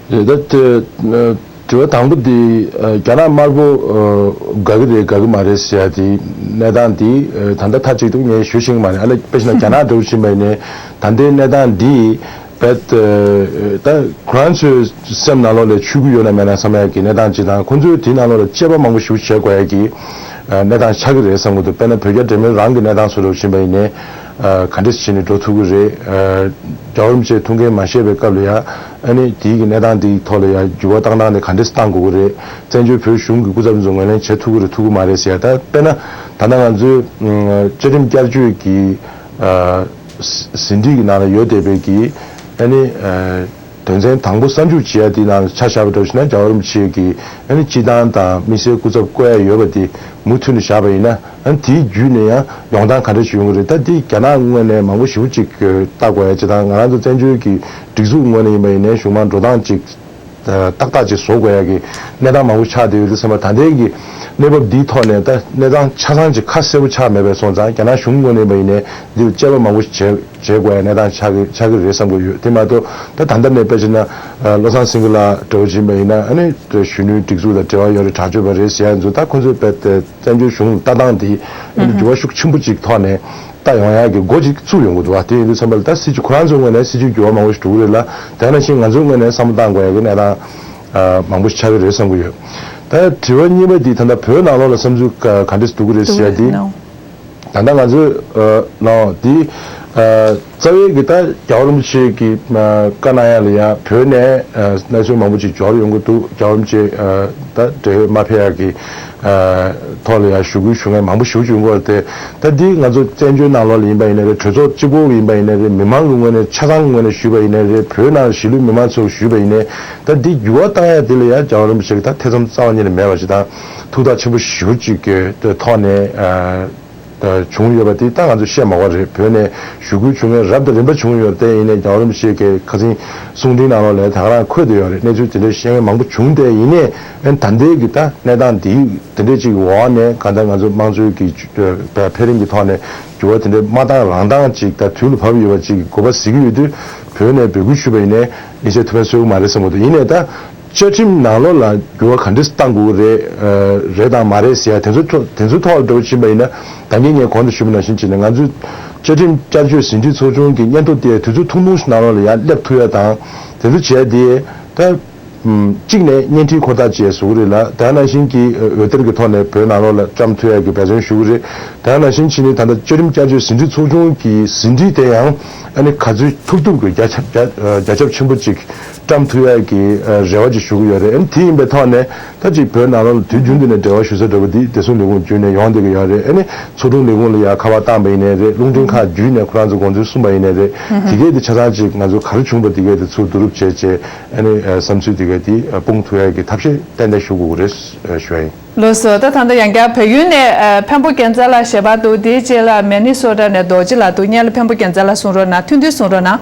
གནང་། ད་ལྟ་དྲི་བ་དང་པོ་དེ་རྒྱ་ནག་དམར་པོ་དགའ་གི་རེད་དགའ་གི་མ་རེད་ཟེར་ཡ་དེ་གནས་སྟངས་དེ་ད་ལྟ་མཐའ་གཅིག་ཏུ་ངས་ཞུ་ཤེས་ཀྱི་མ་རེད། ཨ་ལས་དཔེ་བཞག་ན་རྒྱ་ནག་འདྲ་བོ་ཕྱིན་པ་ཡིན་ནའི་ད་ལྟའི་གནས་སྟངས་འདི་རྦད་ད་ཁོ་རང་ཚོའི་སེམས་ནང་ལོགས་ལ་ཆུད་ཀྱི་ཡོད་ན་མེད་ན་བསམ་ཡ་གི་གནས་སྟངས་ཅིག་དང་། ཁོ་ཚོས་དེའི་ནང་ལོགས་ལ་དཔྱད་པ་མང་པོ་ཞིག་བྱེད་དགོས་ཡ་གི་གནས་སྟངས་ཆགས་ཀྱི་རེད་བསམ་གྱི་འདུག་དཔེར་ན་བོད་རྒྱ་འབྲེལ་མོལ་རང་གི་གནས་སྟངས་བཟོ་འདྲ་བྱེད་པ་ཡིན་ནའི་ག་འདྲས་བྱས་ནས་འགྲོ་ཐུབ་ཀྱི་རེད། རྒྱལ་བ་རིན་པོ་ཆེ་ཐུགས་འགན་མ་བཞེས་པའི་སྐབས་ལ་ཡ་ཨ་ནི་དེའི་གི་གནས་སྟངས་དེའི་ཐོག་ལ་ཡ་འགྱུར་བ་བཏང་སྟངས་དེ་ག་འདྲས་བཏང་དགོས་ཀྱི་རེད། བཙན་བྱོལ་བོད་གཞུང་གི་སྐུ་ཚབ་ཚོ་ངོས་ལེན་བྱེད་ཐུབ་ཀྱི་རེད་ཐུབ་ཀྱི་མ་རེད་ཟེར་ཡ། ད་དཔེར་ན་ད་ལྟ་ང་ཚོའི་བཅའ་ཁྲིམས་བསྐྱར་བཅོས་ཀྱི་ཟིན་བྲིས་ཀྱི་ནང་ལ་ཡོད་བསྡད་པའི་གི་ཨ་ནི་དོན་ཚན་དང་པོ་གསར་འཇུག་བྱེད་ཡ་དེའི་ནང་ལ་ཆ་བཞག་པ་འདྲ་བོ་ཞིག་ན་རྒྱལ་བ་རིན་པོ་ཆེ་གི་ཨ་ནི་སྤྱི་བཏང་དང་དམིགས་བསལ་སྐུ་ཚབ་བསྐོ་ཡ་ཡོད་པ་དེ་མུ་མཐུད་ནས་བཞག་པ་ཡིན་ན། ཨ་ནི་དེའི་བརྒྱུད་ནས་ཡང་ཡོང་སྟངས་ག་འདྲ་ཞིག་ཡོང་གི་རེད། ད་དེ་རྒྱ་ནག་ངོས་ནས་མང་པོ་ཞེ་པོ་ཅིག་ལྟ་དགོས་ཡ་ཅིག་དང་། ང་རང་ཚོ་བཙན་བྱོལ་གྱི་སྒྲིག་འཛུགས་ངོས་ནས་ཡིན་པ་ཡིན་ནའི་གཞུང་མང་འགྲོ་སྟངས་ཅིག་ཏག་ཏག་ཅིག་བཟོ་དགོས་ཡ་གི་གནས་སྟངས་མང་པོ་ཆགས་བསྡད་ཡོད་དུས་ཙམ་པ། ད་ལྟའི་གི་གནས་བབ་འདིའི་ཐོག་ནས་ད་གནས་སྟངས་ཆ་ཚང་ཅིག་ཁ་གསལ་པོ་ཆགས་མེད་པའི་སོང་ཙང་རྒྱ་ནག་གཞུང་ངོས་ནས་ཡིན་པ་ཡིན་ནའི་འདི་ལ་དཔྱད་པ་མང་པོ་ཞིག་བྱེད་བྱེད་དགོས་ཡ་གནས་སྟངས་ཆགས་ཀྱི་ཆགས་ཀྱི་རེད་བསམ་གྱི་ཡོད། དེ་མ་གཏོགས་ད་ད་ལྟ་ནས་དཔེ་བྱས་ན་བློ་བཟང་སེང་གེ་ལགས་འདྲ་བོ་ཅིག་ཡིན་པ་ཡིན་ན་ཨ་ནི་གཞོན་ནུའི་སྒྲིག་འཛུགས་དང་འབྲེལ་བ་ཡོད་རེད་དྲག་སྤྱོད་པ་རེད་ཟེར་ཡ་ཚོ་ད་ཁོ་ཚོའི་དཔེ་བཙན་བྱོལ་གཞུང་ལ་ལྟ་སྟངས་དེ་ཨ་ནི་འགྱུར་བ་ཤུགས་ཆེན་པོ་ཅིག་ཐོག་ནས་ལྟ་ཡོང་ཡག་གི་སྒོ་ཅིག་བཙུགས་ཡོང་གི་འདུག་བ། དེ་ཡིན་དུས་ཙམ་པ་ལ་ད་སྲིད་ཇུས་ཁོ་རང་ཚོའི་ངོས་ནས་སྲིད་ཇུས་འགྱུར་བ་མང་པོ་ཞིག་འགྲོ་གི་རེད་ལ། དེ་ནང་བཞིན་ང་ཚོའི་ངོས་ནས་བསམ་བློ་བཏང་དགོས་ཡག་གི་གནས་སྟངས་མང་པོ་ཞིག་ཆགས་ཀྱི་རེད་བསམ་གྱི་ཡོད། ད་དྲི་བ་གཉིས་པ་འདི་ད་ལྟ་བོད་ནང་ལོགས་ལ་བསམ་ཚུལ་ག་ག་འདྲས་འདུག་གི་རེད་ཟེར་ཡ་འདི། ད་ལྟ་ང་ཚོའི་ནང་འདི་ རྩ་བའི་གི་ད་རྒྱལ་བ་རིན་པོ་ཆེ་གི་བཀའ་གནང་ཡ་ལ་ཡ་བོད་ནས་གནས་ཚུལ་མང་པོ་ཅིག་འབྱོར་ཡོང་གི་འདུག་རྒྱལ་བ་རིན་པོ་ཆེ་ད་འབྲེལ་ཡོད་མ་ཕེབས་ཡ་གི་ཐོག་ལ་ཡ་ཞུ་སྐུལ་ཞུ་མཁན་མང་པོ་ཞེ་པོ་ཅིག་ཡོང་གི་ཡོད་རེད་དེ། ད་འདི་ང་ཚོ་བཙན་བྱོལ་ནང་ལོགས་ལ་ཡིན་པ་ཡིན་ནའི་རེད། གྲོས་ཚོགས་གཅིག་པོ་ཡིན་པ་ཡིན་ནའི་རེད། མི་མང་གི་ངོས་ནས་ཆ་ཚང་གི་ངོས་ནས་ཞུས་པ་ཡིན་ནའི་རེད། བོད་ནང་གཞིས་ལུས་མི་མང་ཚོ་ཞུས་པ་ཡིན་ནའི་ད་འདི་འགྱུར་བ་བཏང་ཡ་འདི་ལ་ཡ་རྒྱལ་བ་རིན་པོ་ཆེ་གི་ད་ཐེ་ཚོམ་རྩ་བ་ཉིད་ནས་མེད་པ་ཞིག་དང་ཐུགས་ཐག་ཆེན་པོ་ཞེ་པོ་ཅིག་གི་ཐོག་ནས། བྱུང་ཡོད་པ་དེ་ད་ང་ཚོ་བཤད་མ་དགོས་རེད། བོད་ནས་ཞུ་སྐུལ་བྱུང་མཁན་རབ་དང་རིམ་པ་བྱུང་ཡོད་རེད། དེ་ཡིན་ནའི་རྒྱལ་བ་རིན་པོ་ཆེ་གི་ཁ་སང་གསུང་འཕྲིན་ནང་ལོགས་ལ་ད་ག་རང་འཁོད་བསྡད་ཡོད་རེད། གནས་ཚུལ་དེ་འདྲ་བཤད་མཁན་མང་པོ་བྱུང་སྟེ་ཡིན་ནའི་ཨ་ནི་ད་ལྟའི་གི་ད་གནས་སྟངས་འདི་དེ་འདྲས་ཅིག་འོག་ནས་གང་ལྟར་ང་ཚོ་དམངས་གཙོའི་གི་འཕེལ་རིམ་གྱི་ཐོག་ནས་འགྱུར་བ་དེ་འདྲ་མ་བཏང་རང་བཏང་ཅིག་ད་དུས་ལ་བབས་ཡོད་པ་ཅིག་གི་དགོས་པ་གཟིགས་ཀྱི་ཡོད་དུས་བོད་ནས་འབོད་སྐུལ་ཞུས་པ་ཡིན་ནའི་ཡིན་ཚད་ཐུབ་པ་བཟོ་གི་མ་རེད་བསམ་གི་འདུག་ཡིན་ནའི་ད། བཅའ་ཁྲིམས་ནང་ལོགས་ལ་འགྱུར་བ་ག་འདྲས་བཏང་དགོས་ཀྱི་རེད། ཨ་རེད་དང་མ་རེད་ཟེར་ཡ་དེ་ཚོ་ཐོ་དེ་ཚོའི་ཐོག་ལ་འགྲོ་ཕྱིན་པ་ཡིན་ན་ད་གིན་ངས་གོང་དུ་ཞུས་པ་ནང་བཞིན་བྱས་ནས་ང་ཚོས་བཅའ་ཁྲིམས་བསྐྱར་བཅོས་ཟིན་བྲིས་ཚོགས་ཆུང་གི་སྙན་ཐོ་དེ་དུས་ཚོད་ཐུང་ཐུང་ཞིག་ནང་ལོགས་ལ་ཡར་སླེབས་ཐུབ་ཡ་དང་དེ་ཚོ་བྱས་ཏེ་ད་གཅིག་ནས་བརྙན་འཕྲིན་འཁོར་ཐག་བཅད་བཟོ་གི་རེད་ལ། དེ་ནང་བཞིན་གྱི་འོད་སྡེར་གྱི་ཐོག་ནས་བོད་ནང་ལོགས་ལ་བཀྲམ་ཐུབ་ཡ་གི་འབད་བརྩོན་ཞུ་གི་རེད། དེ་ནང་བཞིན་བྱས་ནས་ད་ལྟ་བཅའ་ཁྲིམས་བསྐྱར་བཅོས་ཟིན་བྲིས་ཚོགས་ཆུང་གི་ཟིན་བྲིས་དེ་ཡང་ཨ་ནི་ག་ཚོད་ཐུབ་ཐུབ་ཀྱི་རྒྱ་ཁྱབ་རྒྱ་རྒྱ་ཁྱབ་ཆེན་པོ་ཅིག་བཀྲམ་ཐུབ་ཡ་གི་རེ་བ་ཅིག་ཞུ་གི་ཡོད་རེད། ཨ་ནི་དེ་ཡིན་པའི་ཐོག་ནས་ད་ཅིག་བོད་ནང་ལོགས་ལ་དུས་རྒྱུན་དུ་ནས་འབྲེལ་བ་ཞུ་ས་འདྲ་པོ་འདི་བདེ་སྲུང་ལས་ཁུངས་བརྒྱུད་ནས་ཡོང་བསྡད་ཀྱི་ཡོད་རེད། ཨ་ནི་ཚོགས་དྲུང་ལས་ཁུངས་ལ་ཡ་ཁ་པར་བཏང་པ་ཡིན་ནའི་རེད། རླུང་འཕྲིན་ཁག་བརྒྱུད་ནས་ཁོ་རང་ཚོ་དགོངས་ཚུལ་གསུངས་པ་ཡིན་ནའི་རེད། དེ་གས་དེ་ཆ་ཚང་ཅིག་ང་ཚོ་ག་རེ་བྱུང་པ་དེ་གས་དེ་ཚུར་བསྡུ་རུབ་བྱས་བྱས་ཨ་ནི་བསམ་ཚུལ་དེ་གས་དེ་སྤུངས་ཐུབ་ཡ་གི་ཐབས་ཤེས་ཏན་ཏན་ཞུ་དགོས་ཀྱི་རེད་ཞུ་ཡ་ཡིན། ལགས་སོ། ད་ད་ལྟ་ཡང་བསྐྱར་བལ་ཡུལ་ནས་ཨ་འཕན་པོ་རྒྱལ་མཚན་ལགས་ཞལ་པར་འདུག་དེའི་རྗེས་ལ་མེ་ནི་སོ་ཊ་ནས་རྡོ་རྗེ་ལགས་འདུག་སྔོན་ལ་འཕན་པོ་རྒྱལ་མཚན་ལགས་གསུང་རོགས་གནང་། ཐུགས་མཐུན་གསུང་རོགས་གནང་།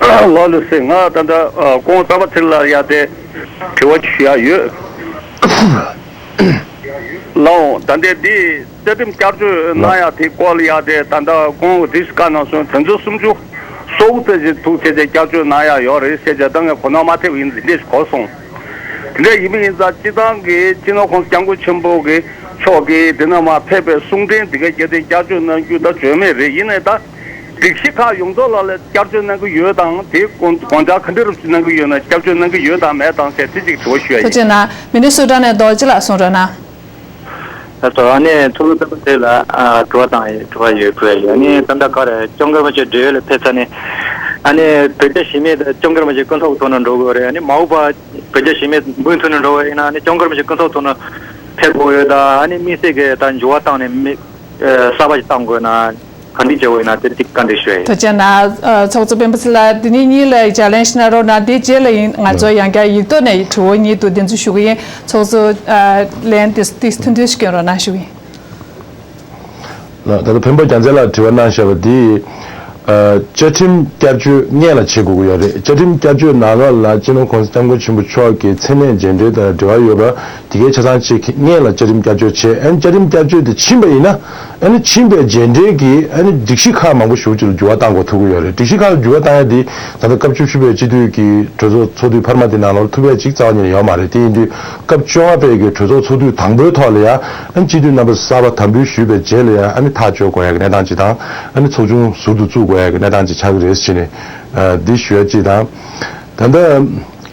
ལགས་ལགས་སེ། ང་ད་ལྟ་ཨ་སྐུ་ངོ་གཙང་པ་ཚེ་རིང་ལགས་ཡ་དེ་དྲི་བ་ཞུ་ཡ་ཡོད། ལགས་འོང་། ད་ལྟའི་འདི་རྩ་ཁྲིམས་བསྐྱར་བཅོས་གནང་ཡ་དེ་སྐོར་ལ་ཡ་དེ་ད་ལྟ་སྐུ་ངོ་དེ་བཀའ་གནང་སོང་། དོན་ཚན་སུམ་ཅུ་སོ་དགུ་ཙམ་ཞིག་འདུག་བྱས་ཏེ་བསྐྱར་བཅོས་གནང་ཡ་ཡོད་རེད་ཟེར་བྱས་ད་ངས་གོ་ནོར་མ་ཐེབས་ཡིན་འདི་འདྲས་ཞིག་གོ་སོང་། དེ་འདྲ་ཡིན་པ་ཡིན་ཙང་སྤྱི་བཏང་གི་སྤྱི་ནོར་༸གོང་ས་༸སྐྱབས་མགོན་ཆེན་པོ་གི་མཆོག་གིས་དེ་ནས་མར་ཕེབས་པའི་གསུང་འཕྲིན་དེ་ག་བརྒྱུད་དེ་བསྐྱར་བཅོས་གནང་རྒྱུ་ད་བརྗོད་མེད་རེད། ཡིན་ནའི་ད་སྒྲིག་གཞི་ཁག་ཡོངས་རྫོགས་ལ་ལ་བསྐྱར་བཅོས་གནང་གི་ཡོད་དང་དེ་དགོངས་དགོངས་འཆར་ག་འདྲ་རུ་གནང་གི་ཡོད་ན། བསྐྱར་བཅོས་གནང་གི་ཡོད་དང་མེད་དང་ཟེར་དེ་གཅིག་དྲི་བ་ཞུ་ཡ་ཡིན། ཐུགས་རྗེ་གནང་། མི་ནི་སོ་ཊ་ནས་རྡོ་རྗེ་ལགས་གསུང་རོགས་གནང་། ད་ཨ་ནི་ཐུགས་ལ་བསྟན་པ་དེ་ལ་ཨ་དྲི་བ་བཏང་ཡོད། དྲི་བ་ཡོད་ཕུལ་ཡ་ཡོད། ཨ་ནི་ད་ལྟ་ག་རེ་སྐྱབས་མགོན་རིན་པོ་ཆེ་བགྲེས་ཡོལ་ལ་ཕེབས་ཚར་ནས་ཨ་ནི་བོད་རྒྱ་ཞི་མོལ་དང་སྐྱབས་མགོན་རིན་པོ་ཆེ་སྐུ་ཚབ་ཐོག་ནས་འགྲོ་དགོས་རེད། ཨ་ནི་མ་འོངས་པ་བོད་རྒྱ་ཞི་མོལ་མུ་མཐུད་ནས་འགྲོ་བ་ཡིན་ན་ཨ་ནི་སྐྱབས་མགོན་རིན་པོ་ཆེ་སྐུ་ཚབ་ཐོག་ནས་ཕེབས་དགོས་ཡོད་ད། ཨ་ནི་དམིགས་བསལ་གྱི་ད་འགྱུར་བ་བཏང་ནས་མི་ཨ་གསར་པ་ཞིག་བཏང་དགོས་ན་ག་འདྲ་བྱེད་དགོས་ཡིན་ན་དེ་ཏིག་བཀའ་འདྲི་ཞུ་ཡ་ཡིན། ཐུགས་རྗེ་གནང་། ཨ་ཚོགས་གཙོ་སྤེན་པ་ཚེ་ལགས། འདི་ནས་གཉིས་ལ་ལྗགས་ལན་ཞིག་གནང་རོགས་གནང་། དེའི་རྗེས་ལ་ཡིན་ང་ཚོ་ཡང་བསྐྱར་ཡིག་ཐོག་ནས་དྲི་བ་གཉིས་འདུག་དེ་ཚོ་ཞུ་གི་ཡིན། ཚོགས་གཙོ་ཨ་ལན་དེ་ཏིག་ཐུང་ཐུང་ཞིག་སྐྱོན་རོགས་གནང་ཞུ་གི་ཡིན། ལགས། ད་ལྟ་འཕན་པོ་རྒྱལ་མཚན་ལགས་དྲི་བ་གནང་བཞག་པ་འདི། ཨ་བཅའ་ཁྲིམས་བསྐྱར་བཅོས་སྔོན་ལ་བྱེད་དགོས་ཀྱི་ཡོད་རེད། བཅའ་ཁྲིམས་བསྐྱར་བཅོས་ནང་ལོགས་ལ་སྤྱི་ནོར་༸གོང་ས་༸སྐྱབས་མགོན་ཆེན་པོ་མཆོག་གི་མཚན་གནས་རྗེས་དྲན་དང་འབྲེལ་བ་ཡོད་པ་དེ་གའི་ཆ་ཚང་གཅིག་སྔོན་ལ་བཅའ་ཁྲིམས་བསྐྱར་བཅོས་བྱས། ཨ་ནི་བཅའ་ཁྲིམས་བསྐྱར་བཅོས་དེ་ཕྱིན་པ་ཡིན་ན་ཨ་ནི་ཕྱིན་པའི་རྗེས་དྲན་གྱི་ཨ་ནི་སྒྲིག་གཞི་ཁག་མང་པོ་ཞེ་པོ་ཅིག་ལ་འགྱུར་བ་གཏང་དགོས་ཐུག་གི་ཡོད་རེད། སྒྲིག་གཞི་ཁག་ལ་འགྱུར་བ་གཏང་ཡ་དེ་ད་ལྟ་སྐབས་བཅུ་བཞི་པའི་སྤྱི་འཐུས་ཀྱི་གྲོས་ཚོགས་ཚོགས་དུས་འཕར་མ་དེ་ནང་ལོགས་ཐུབ་ཡ་ཅིག་རྩ་བ་ཉིད་ནས་ཡོད་མ་རེད། དེ་ཡིན་དུས་སྐབས་བཅོ་ལྔ་པའི་གི་གྲོས་ཚོགས་ཚོགས་དུས་དང་པོའི་ཐོག་ལ་ཡ་ཨ་ནི་སྤྱི་འཐུས་རྣམ་པ་གསར་པ་དམ་འབུལ་ཞུས་པའི་རྗེས་ལ་ཡ་ཨ་ནི་ཐག་གཅོད་དགོས་ཡ་གི་གནས་སྟངས་ཅིག་དང་། ཨ་ནི་ཚོགས་ཆུང་ཟུར་དུ་བཙུགས་དགོས་ཡ་གི་གནས་སྟངས་ཅིག་ཆགས་ཀྱི་རེད་ཟེར་ནས་འདི་ཞུ་ཡ་ཅིག་དང་། ད་ལྟ་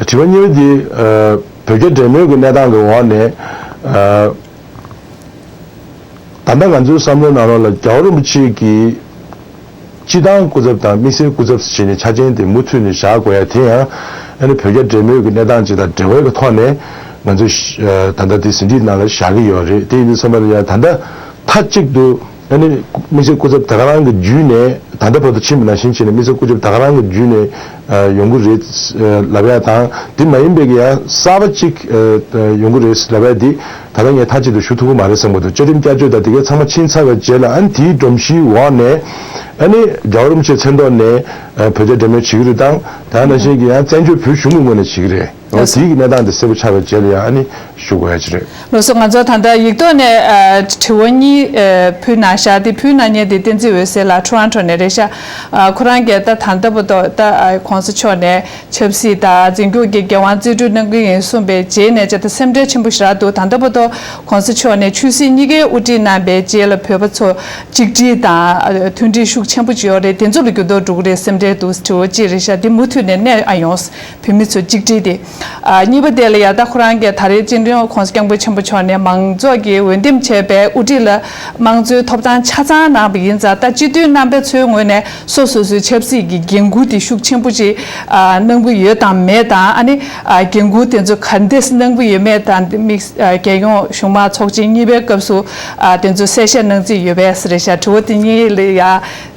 དྲི་བ་གཉིས་པ་འདི་བོད་རྒྱ་འབྲེལ་མོལ་གྱི་གནས་སྟངས་ཀྱི་འོག་ནས། ད་ལྟ་ང་ཚོའི་བསམ་བློའི་ནང་ལོགས་ལ་རྒྱལ་བ་རིན་པོ་ཆེ་གི་སྤྱི་བཏང་སྐུ་ཚབ་དང་དམིགས་བསལ་སྐུ་ཚབ་ཟེར་བྱས་ནས་ཆ་རྐྱེན་དེ་མུ་མཐུད་ནས་བཞག་དགོས་ཡ་དེ་ཡང་ཨ་ནི་བོད་རྒྱ་འབྲེལ་མོལ་གྱི་གནས་སྟངས་ཅིག་དང་འབྲེལ་བའི་གི་ཐོག་ནས་ང་ཚོས་ད་ལྟ་དེ་ཟིན་བྲིས་ནང་ལ་བཞག་གི་ཡོད་རེད། དེ་ཡིན་དུས་ཙམ་པ་ལ་ཡང་ད་ལྟ་མཐའ་གཅིག་ཏུ་ཨ་ནི་དམིགས་བསལ་སྐུ་ཚབ་ད་ག་རང་གི་བརྒྱུད་ནས་ད་ལྟ་བར་དུ་ཕྱིན་པ་ནང་བཞིན་བྱས་ནས་དམིགས་བསལ་སྐུ་ཚབ་ད་ག་རང་གི་བརྒྱུད་ནས་ཡོང་གི་རེད་ལབ་ཡ་དང་། དེ་མ་ཡིན་པའི་གི་ཡང་གསར་པ་གཅིག་ཡོང་གི་རེད་ལབ་ཡ་དེ། ད་ལྟ་ངས་མཐའ་གཅིག་ཏུ་ཞུ་ཐུབ་ཀྱི་མ་རེད་བསམ་གྱི་འདུག་བཅའ་ཁྲིམས་བསྐྱར་བཅོས་དང་དེ་གའི་ཚང་མ་ཕྱིན་ཚར་བའི་རྗེས་ལ་ཨ་ནི་དེའི་སྒྲོམ་གཞིའི་འོག་ནས་ཨ་ནི་རྒྱལ་བ་རིན་པོ་ཆེ་མཚན་ཐོག་ནས་བོད་རྒྱ་འབྲེལ་མོལ་བྱེད་ཀྱི་རེད་དང་། ད་ནང་བཞིན་གྱི་ཡང་བཙན་བྱོལ་བོད་གཞུང་གི་ངོས་ནས་བྱེད་ཀྱི་རེད། འོ་དེའི་གི་གནས་སྟངས་དེ་གསལ་པོ་ཆགས་པའི་རྗེས་ལ་ཡང་ཨ་ནི་ཞུ་དགོས་ཡ་ཅིག་རེད། ལགས་སོ། ང་ཚོ་ད་ལྟ་ཡིག་ཐོག་ནས་དྲི་བ་གཉིས་ཕུལ་གནང་བཞག་དེ་ཕུལ་གནང་མཁན་དེ་བསྟན་འཛིན་འོད་ཟེར་ལགས་ཊོ་རོན་ཊོ་ནས་རེད་ཤག་ཁོ་རང་གིས་ད་ད་ལྟ་བར་དུ་ད་༸གོང་ས་མཆོག་ནས་ཆབ་སྲིད་དང་འཛིན་སྐྱོང་གི་འགན་དབང་རྩིས་སྤྲོད་གནང་གི་ཡིན་གསུངས་པའི་རྗེས་ནས་བྱས་ད་སེམས་ཁྲལ་ཆེན་པོ་ཞེ་དྲག་འདུག་ད་ལྟ་བར་དུ་༸གོང་ས་མཆོག་ནས་ཆོས་སྲིད་གཉིས་ཀའི་དབུ་ཁྲིད་གནང་པའི་རྗེས་ལ་བོད་པ་ཚོ་གཅིག་སྒྲིལ་དང་མཐུན་སྒྲིལ་ཤུགས་ཆེན་པོ་ཅིག་ཡོད་རེད། དེ་ཚོ་ལ་འགྱུར་ལྡོག་འགྲོ་གི་རེད་སེམས་ཁྲལ་འདུག་དྲི་བ་གཅིག་རེད་ཤག་དེ་མུ་མཐུད་ནས་གནས་ཨ་ཡོང་བོད་མི་ཚོ་གཅིག་སྒྲིལ་དེ། ཨ། གཉིས་པ་དེ་ལ་ཡ་ད་ཁོ་རང་གིས་ད་རེས་སྤྱི་འཐུས་༸གོང་ས་༸སྐྱབས་མགོན་ཆེན་པོ་མཆོག་ནས་མང་ཚོགས་ཀྱི་འོས་འདེམས་བྱས་པའི་དབུ་ཁྲིད་ལ་དམངས་གཙོའི་ཐོབ་ཐང་ཆ་ཚང་གནང་བ་ཡིན་ཙང་། ད་སྤྱི་འཐུས་རྣམ་པ་ཚོའི་ངོས་ནས་སོ་སོ་སོའི་ཆབ་སྲིད་ཀྱི་འགན་འཁུར་དེ་ཤུགས་ཆེན་པོ་ཅིག་ཨ། གནང་གི་ཡོད་དང་མེད་དང་། ཨ་ནི་ཨ། འགན་འཁུར་དེ་ཚོ་ག་འདྲས་གནང་གི་ཡོད་མེད་དང་། དམིགས། ཨ། རྒྱལ་ཡོངས་གཞུང་མང་ཚོགས་ཆེན་གཉིས་པའི་སྐབས་སུ་ཨ། དེ་ཚོ་གསལ་བཤད་གནང་རྩིས་ཡོད་པས་ཟེར་ཤག་དྲི་བ་དེ་གཉིས་ལ་ཡ་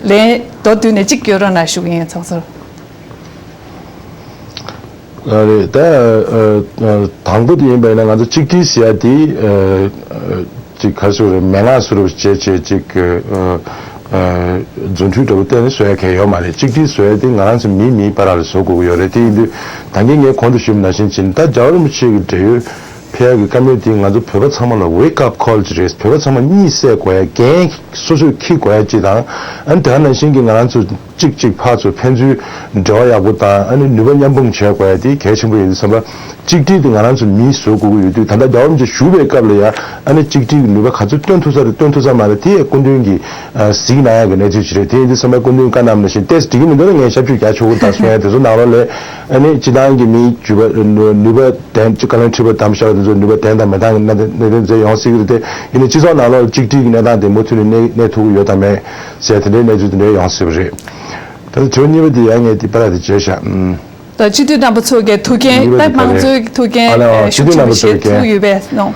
ལན་མདོར་བསྡུས་ནས་གཅིག་བསྐྱོན་རོགས་གནང་ཞུ་གི་ཡིན། ཚོགས་གཙོ། ཨ། རེད། ད་ཨ། ཨ། དང་པོ་དེ་ཡིན་པ་ཡིན་ན། ང་ཚོ་གཅིག་སྒྲིལ་ཟེར་ཡ་དེ་ཨ། ཨ། ཅིག་ག་རེ་ཟེར་དགོས་རེད། མན་ངག་བཟོ་འདྲ་བྱས་བྱས་ཅིག་ཨ། ཨ། རྫུ་འཕྲུལ་འདྲ་བོ་བསྟན་ནས་བཟོ་ཡ་གང་ཡང་ཡོད་མ་རེད། གཅིག་སྒྲིལ་བཟོ་ཡ་དེ་ང་རང་ཚོ་མི་མིའི་བར་ལ་བཟོ་དགོས་ཀྱི་ཡོད་རེད། དེ་ཡིན་དུས་ད་གིན་ངས་གོང་དུ་ཞུས་པ་ནང་བཞིན་བྱས་ན། ད་རྒྱལ་བ་རིན་པོ་ཆེ་གི་བགྲེས་ཡོལ་ཕེབས་ཡ་གི་བཀའ་མོལ་དེ་ང་ཚོ་བོད་པ་ཚང་མ་ལ་wake up call ཅིག་རེད། བོད་པ་ཚང་མ་གཉིད་སད་དགོས་ཡ། འགན་སོ་སོས་འཁྱེར་དགོས་ཡ་ཅིག་དང་། ཨ་ནི་དེ་ག་ནང་བཞིན་གྱི་ང་རང་ཚོ་གཅིག་གཅིག་ཕར་ཚུར་ཕན་ཚུན་འབྲེལ་བ་ཡག་པོ་དང་། ཨ་ནི་ནུས་པ་མཉམ་སྤུངས་བྱེད་དགོས་ཡ་དེ་གལ་ཆེན་པོ་ཡིན་དུས་ཙམ་པ། གཅིག་སྒྲིལ་དེ་ང་རང་ཚོ་མིས་བཟོ་དགོས་ཀྱི་ཡོད་དུས། ད་ལྟ་རྒྱལ་བ་རིན་པོ་ཆེ་བཞུགས་པའི་སྐབས་ལ་ཡ། ཨ་ནི་གཅིག་སྒྲིལ་གྱི་ནུས་པ་ག་ཚོད་བཏོན་ཐུབ་ས་རེད། བཏོན་ཐུབ་ས་མ་རེད། དེ་སྐུ་མདུན་གྱིས་ཨ། གཟིགས་གནང་ཡ་གི་གནས་ཚུལ་ཞིག་རེད། དེ་ཡིན་དུས་ཙམ་པ་སྐུ་མདུན་བཀའ་གནང་བ་ནང་བཞིན་ཏོག་ཙམ་འགྲིག་གི་མི་འདུག་ན་ངས་ཞབས་ཞུ་རྒྱག་ཆོག་གི་རེད་ད་གསུང་ཡ་དེ་ཚོ་ནང་ལོགས་ལ། ཨ་ནི་སྤྱི་བཏང་གི་མིའི་འཇུ་བ་ནུས་པ་ལྡན། བཀའ་བློན་ཁྲི་པ་དམ་བཞག་པ་དེ་ཚོ་ནུས་པ་ལྡན་དང་མི་ལྡན་གྱི་གནད་དོན་གནད་དོན་དེ་ཡོང་སྲིད་ཀྱི་རེད། དེ་ཡིན་ན་སྤྱི་ཚོགས་ནང་ལོགས་ལ་གཅིག་སྒྲིལ་གྱི་གནས་སྟངས་དེ་མུ་མཐུད་ནས་གནས་གནས་ཐུབ་ཀྱི་ཡོད་དམ་མེད་ཟེར་དེ་འདྲའི་གནས་ཚུལ་དེ་འདྲ་ཡོང་སྲིད་པ་རེད། ད་ལྟ་དྲི་བ་གཉིས་པ་དེ་ཡང་ངས་དེ་པར་དེ་བརྗེད་བཞག་ཨུམ། ད་སྤྱི་འཐུས་རྣམ་པ་ཚོ་གི་ཐུགས་འགན། གཉིས་པ་ད་དེ་ག་མང་རེད། གཙོའི་ཐུགས་འགན་ཨ་ལས། ཨ། སྤྱི་ཤུགས་འཐུས་ཆེན་རྣམ་པ་པོ་ཞིག་ཚོ་གི་ཐུགས་ཡོད་པས་གནང་།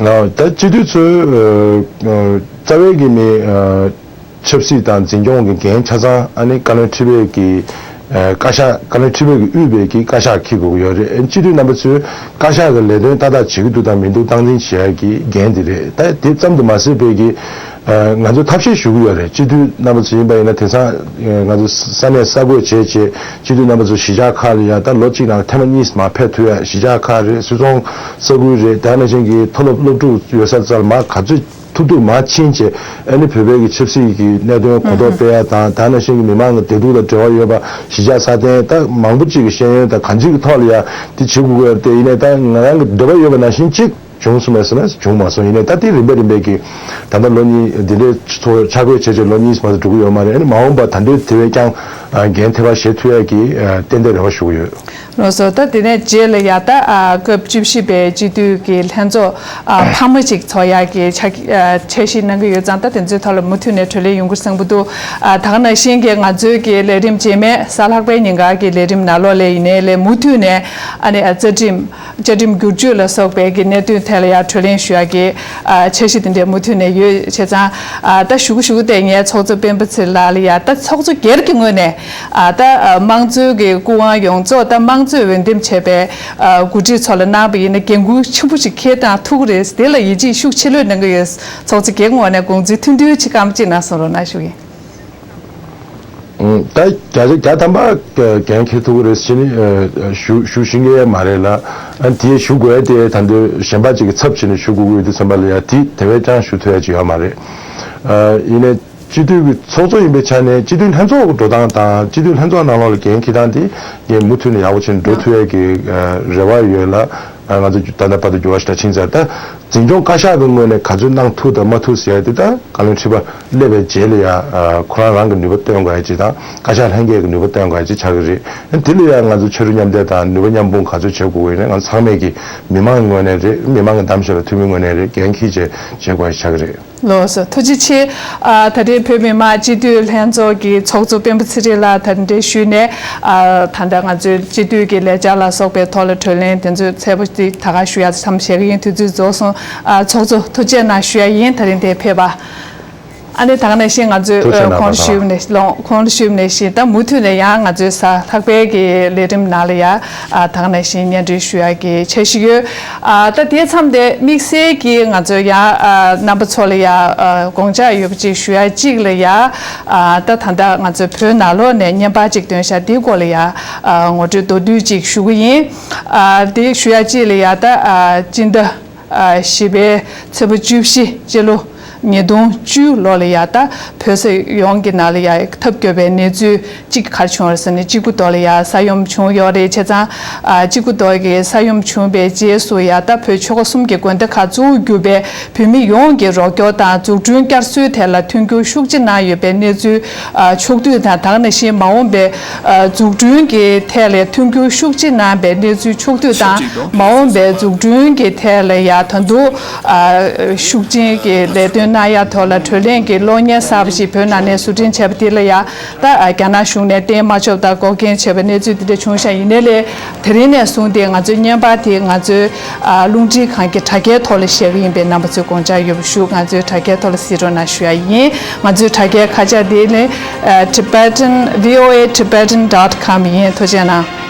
ཨ། ད་སྤྱི་འཐུས་ཚོས་ཨ། ཨ། རྩ་བའི་གི་མི་ཨ། ཆབ་སྲིད་དང་འཛིན་སྐྱོང་གི་འགན་ཆ་ཚང་ཨ་ནི་བཀའ་བློན་ཁྲི་པའི་གི་ཨ། བཀའ་ཤག་བཀའ་བློན་ཁྲི་པའི་གི་དབུས་པའི་གི་བཀའ་ཤག་འཁྱེར་དགོས་ཀྱི་ཡོད་རེད། སྤྱི་འཐུས་རྣམ་པ་ཚོས་བཀའ་ཤག་གི་ལས་དོན་ཏག་ཏག་བྱེད་ཀྱི་འདུག་དང་མི་འདུག་སྟངས་འཛིན་བྱེད་ཡ་གི་འགན་དེ་རེད། ད་དེ་ཙམ་དུ་མ་ཟད་པའི་གི་ཨ། ང་ཚོས་ཐབས་ཤེས་ཞུ་གི་ཡོད་རེད། སྤྱི་འཐུས་རྣམ་པ་ཚོ་ཡིན་པ་ཡིན་ན། དེང་སང་ང་ཚོ་ས་གནས་གསར་འགོད་བྱས་བྱས་སྤྱི་འཐུས་རྣམ་པ་ཚོ་གཞིས་ཆགས་ཁག་ལ་ཡ་ད་ལོ་གཅིག་ནང་ཐེངས་མ་གཉིས་མར་ཕེབས་ཐུབ་ཡ། གཞིས་ཆགས་ཁག་རེད། སུད་ཚོང་ས་ཁུལ་རེད། དེ་ནང་བཞིན་གྱི་མཐོ་སློབ་སློབ་ཕྲུག་ཡོད་ས་ཚོ་ལ་མར་ག་ཚོད་ཐུབ་ཐུབ་མར་ཕྱིན་བྱས། ཨ་ནི་བོད་པའི་གི་ཆབ་སྲིད་ཀྱི་གནད་དོན་གོ་རྟོགས་སྤེལ་ཡ་དང་། དེ་ནང་བཞིན་གྱི་མི་མང་གི་བདེ་སྡུག་དང་འབྲེལ་བ་ཡོད་པ་གཞིས་ཆགས་སྲ་བརྟན་ད་མང་པོ་ཅིག་གི་ཤེས་ཡོན་དང་གང་ཅིའི་ཐོག་ལ་ཡ་དེ་བྱེད་དགོས་ཀྱི་ཡོད་རེད། དེ་ཡིན་ནའི་ད་ང་རང་གི་འདོད་པ་ཡོད་པ་ནང་བཞིན་ཅིག་བྱུང་སོང་མེད་ཟེར་ན་བྱུང་མ་སོང་། ཡིན་ནའི་ད་དེ་རིམ་པས་རིམ་པས་ཀྱི་ད་ལྟ་ལོ་གཉིས་འདི་འདྲའི་ཚོ་ཆ་བགོས་བྱས་བྱས་ལོ་གཉིས་མ་གཏོགས་འགྲོ་གི་ཡོད་མ་རེད། ཨ་ནི་མ་འོངས་པ་ད་འདོད་དེ་བས་ཀྱང་འགན་ཐེ་བ་བཞེས་ཐུབ་ཡ་གི་ཏན་ཏན་རེ་བ་ཞུ་གི་ཡོད། ལགས་སོ། ད་དེ་ནས་རྗེས་ལ་ཡ་ད་ཨ་སྐབས་བཅུ་བཞི་པའི་སྤྱི་འཐུས་ཀྱི་ལྷན་ཚོགས་ཨ་འཕར་མ་ཅིག་ཚོགས་ཡ་གི་འཆར་འཆར་གཞི་གནང་གི་ཡོད་ཙང་། ད་དེ་ཚོའི་ཐོག་ལ་མུ་མཐུད་ནས་གྲོས་གླེང་ཡོང་གི་རེད་བསམ་གྱི་འདུག་ཨ་ད་ག་ནང་བཞིན་གྱི་ང་ཚོའི་གི་ལས་རིམ་རྗེས་མའི་གཟའ་ལྷག་པའི་ཉིན་ག་གི་ལས་རིམ་ནང་ལོགས་ལ་ཡིན་ནའི་ལས་མུ་མཐུད་ནས་ཨ་ནི་ཨ་རྩ་ཁྲིམས། བཅའ་ཁྲིམས་བསྒྱུར་བཅོས་ལ་སོགས་པའི་གི་གནད་དོན་ཐད་ལ་ཡང་གྲོས་གླེང་ཞུ་ཡ་གི་ཨ་འཆར་གཞི་དེ་འདྲ་མུ་མཐུད་ནས་ཡོད། བྱས་ཙང་ཨ་ད་ཞུ་གི་ཞུ་གི་དེ་ངའི་ཚོགས་གཙོ་སྤེན་པ་ཚེ་རིང་ལགས་ལ་ཡ་ད་ཚོགས་གཙོ་སྒེར་གྱི་ངོས་ནས་ཨ་ད་ཨ་དམངས་གཙོའི་གི་སྐུ་དབང་ཡོངས་རྫོགས་ད་དམངས་གཙོས་འོས་འདེམས་བྱས་པའི་ཨ་འགོ་ཁྲིད་ཚོ་ལ་གནང་བ་ཡིན་ན་འགན་འཁུར་ཆེན་པོ་ཞིག་འཁྱེར་བཏང་ཐུབ་ཀྱི་རེད། དེ་ལ་ཡིད་ཆེས་ཤུགས་ཆེ་ལོས་གནང་གི་ཡོད། ཚོགས་གཙོ་སྒེར་ངོས་ནས་དགོངས་ཚུལ་ཐུང་ཐུང་ཅིག་སྐར་མ་གཅིག་ནང་གསུང་རོགས་གནང་ཞུ་གི་ཡིན། ད་བརྒྱ་ཆ་བརྒྱ་ཐམ་པ་འགན་འཁྱེར་ཐུབ་ཀྱི་རེད་ཟེར་ནས་ཞུ་ཞུ་ཤེས་ཀྱི་མ་རེད་ལ། ཨ་དེ་ཞུ་དགོས་དེ་ད་འདོད་གཞན་པ་ཅིག་གི་ཚབ་བྱས་ནས་ཞུ་དགོས་ཀྱི་ཡོད་དུས་ཙམ་པ་ལ་ཡ་དེ་དེ་བས་ཀྱང་ཞུ་ཐུབ་ཡ་ཅིག་ཡོད་མ་རེད། ཨ་ཡིན་ནའི་སྤྱི་འཐུས་ཀྱི་ཚོགས་གཙོ་ཡིན་པའི་ཆ་ནས་སྤྱི་འཐུས་ལྷན་ཚོགས་ཀྱི་འགྲོ་སྟངས་དང་སྤྱི་འཐུས་ལྷན་ཚོགས་ནང་ལོགས་ལ་འགན་འཁྱེར་སྟངས་དེ་ངས་མུ་མཐུད་ནས་ཡག་པོ་བྱས་ནས་འགྲོ་ཐུབ་ཡ་གི་རེ་བ་ཡོད་ལ། ང་ཚོ་ད་ལྟ་བར་དུ་འགྱུར་བ་ཞིག་ད་ཕྱིན་ཚར། ད་འཛིན་སྐྱོང་བཀའ་ཤག་གི་ངོས་ནས་ག་ཚོད་གནང་ཐུབ་དང་མ་ཐུབ་ཟེར་ཡ་དེ་ད་བཀའ་བློན་ཁྲི་པ་སླེབས་པའི་རྗེས་ལ་ཡ་ཁོ་རང་རང་གི་ནུས་པ་སྟོན་དགོས་ཡ་ཅིག་དང་། བཀའ་ཤག་ལྷན་རྒྱས་ཀྱི་ནུས་པ་སྟོན་དགོས་ཡ་ཅིག་ཆགས་ཀྱི་རེད། དེ་ལ་ཡ་ང་ཚོ་ཕྱར་གྲུ་མཉམ་འདེགས་དང་ནུས་པ་མཉམ་སྤུངས་ག་ཚོད་བྱེད་དགོས་ཀྱི་ཡིན་ན། ང་ཚོ་ཚང་མས་ཀྱི་མི་མང་གི་ངོས་ནས་རེད། མི་མང་གི་གདམ་གསེས་ལ་འཐུས་མི་ངོས་ནས་རེད། འགན་འཁྱེར་བྱས་བྱེད་དགོས་ཡ་ཆགས་ཀྱི་རེད། ལགས་སོ། ཐུགས་རྗེ་ཆེ། ཨ་ད་རེས་བོད་མི་མང་སྤྱི་འཐུས་ལྷན་ཚོགས་ཀྱི་ཚོགས་གཙོ་སྤེན་པ་ཚེ་རིང་ལགས་ད་རེས་འདིར་ཞུས་ནས། ཨ་ད་ལྟ་ང་ཚོའི་སྤྱི་འཐུས་ཀྱི་ལས་འཆར་ལ་སོགས་པའི་ཐོག་ལ་གྲོས་གླེང་དེ་ཚོའི་ཚད་པོ་ཅིག་ད་ག་ཞུ་ཡ་མཚམས་བཞག་གི་ཡིན། དུས་ཚོད་རྫོགས་སོང་། ཨ་ཚོགས་གཙོ་ཐུགས་རྗེ་གནང་ཞུ་ཡ་ཡིན། ད་རེས་འདིར་ཕེབས་པ། ཨ་ནི་ད་ག་ནང་བཞིན་ང་ཚོས་ཐུགས་རྗེ་གནང་། གོང་ལ་ཞུས་པ་ནང་བཞིན་ལོ། གོང་ལ་ཞུས་པ་ནང་བཞིན་ད་མུ་མཐུད་ནས་ཡང་ང་ཚོའི་གཟའ་ལྷག་པའི་གི་ལས་རིམ་ནང་ལ་ཡ་ཨ་ད་ག་ནང་བཞིན་སྙན་སྒྲོན་ཞུ་ཡ་གི་འཆར་གཞི་ཡོད། ཨ་ད་དེ་མཚམས་དེ་དམིགས་བསལ་གྱིས་ང་ཚོ་ཡ་ཨ་རྣམ་པ་ཚོ་ལ་ཡ་ཨ་དགོངས་འཇགས་ཡོད་པ་ཅིག་ཞུ་ཡ་གཅིག་ལ་ཡ། ཨ་ད་ད་ལྟ་ང་ཚོའི་བོད་ནང་ལོགས་ནས་བརྙན་པར་ཅིག་བཏོན་ཤག་དེའི་སྐོར་ལ་ཡ་ཨ་ངོ་སྤྲོད་མདོར་བསྡུས་ཅིག་ཞུ་གི་ཡིན། ཨ་དེ་ཞུ་ཡ་གཅིག་ལ་ཡ་ད་ཨ་སྤྱི་ཟླ་ཨ་བཞི་པའི་ཚེས་པ་བཅུ་བཞི་སྤྱི་ལོ་ ཉིས་སྟོང་བཅུ་ལོ་ལ་ཡ་ད་བོད་ས་ཡོངས་ཀྱི་ནང་ལ་ཡ་ཐབས་སྐྱོ་བའི་གནས་ཚུལ་གཅིག་ག་རེ་བྱུང་བ་རེད་ཟེར་ན། གཅིག་པུ་མདོ་ལ་ཡ་ས་ཡོམ་བྱུང་ཡོད་རེད། བྱས་ཙང་ཨ་གཅིག་པུ་མདོ་གི་ས་ཡོམ་བྱུང་བའི་རྗེས་སུ་ཡ་ད་བོད་ཆོལ་ཁ་གསུམ་གྱི་དགོན་སྡེ་ཁག་གཙོ་བོ་གྱུར་པའི་བོད་མི་ཡོངས་ཀྱི་རོགས་སྐྱོར་དང་འཛུགས་སྐྲུན་བསྐྱར་གསོའི་ཐད་ལ་མཐུན་འགྱུར་ཤུགས་ཆེ་གནང་ཡོད་པའི་གནས་ཚུལ་ཨ་ཕྱོགས་བསྡུས་དང་། ད་ག་ནང་བཞིན་མ་འོངས་པའི་ཨ་འཛུགས་སྐྲུན་གྱི་ཐད་ལ་མཐུན་འགྱུར་ཤུགས་ཆེ་གནང་བའི་གནས་ཚུལ་ཕྱོགས་བསྡུས་དང་། མ་འོངས་པའི་འཛུགས་སྐྲུན་གྱི་ཐད་ལ་ཡ་ད་དུང་ཨ་ཤུགས་ཆེན་གྱི་ལས་དོན་གནང་ཡ་ཐོག་ལ་གྲོས་གླེང་གི་གློག་བརྙན་གསར་པ་ཞིག་བོད་ནང་ནས་བཟོ་སྐྲུན་བྱས་པ་དེ་ལ་ཡ་ད་རྒྱ་ནག་གཞུང་ནས་བརྟན་མ་ཆོག་པ་དང་འགོག་རྐྱེན་བྱས་པའི་གནས་ཚུལ་དེ་འདྲ་བྱུང་ཤག་ཡིན་ནའི་ལས་དེ་རིང་ནས་བཟུང་སྟེ་ང་ཚོའི་བརྙན་པར་དེ་ང་ཚོའི་ཨ་རླུང་འཕྲིན་ཁང་གི་དྲ་རྒྱའི་ཐོག་ལ་བཤད་ཀྱི་ཡིན་པས། རྣམ་པ་ཚོས་དགོངས་འཇགས་ཡོད་པ་ཞུ། ང་ཚོའི་དྲ་རྒྱའི་ཐོག་ལ་གཟིགས་རོགས་གནང་ཞུ་ཡ་ཡིན། ང་ཚོའི་དྲ་རྒྱའི་ཁ་བྱང་དེ་ནི་Tibetan V O A Tibetan dot com ཡིན། ཐུགས་རྗེ་གནང་།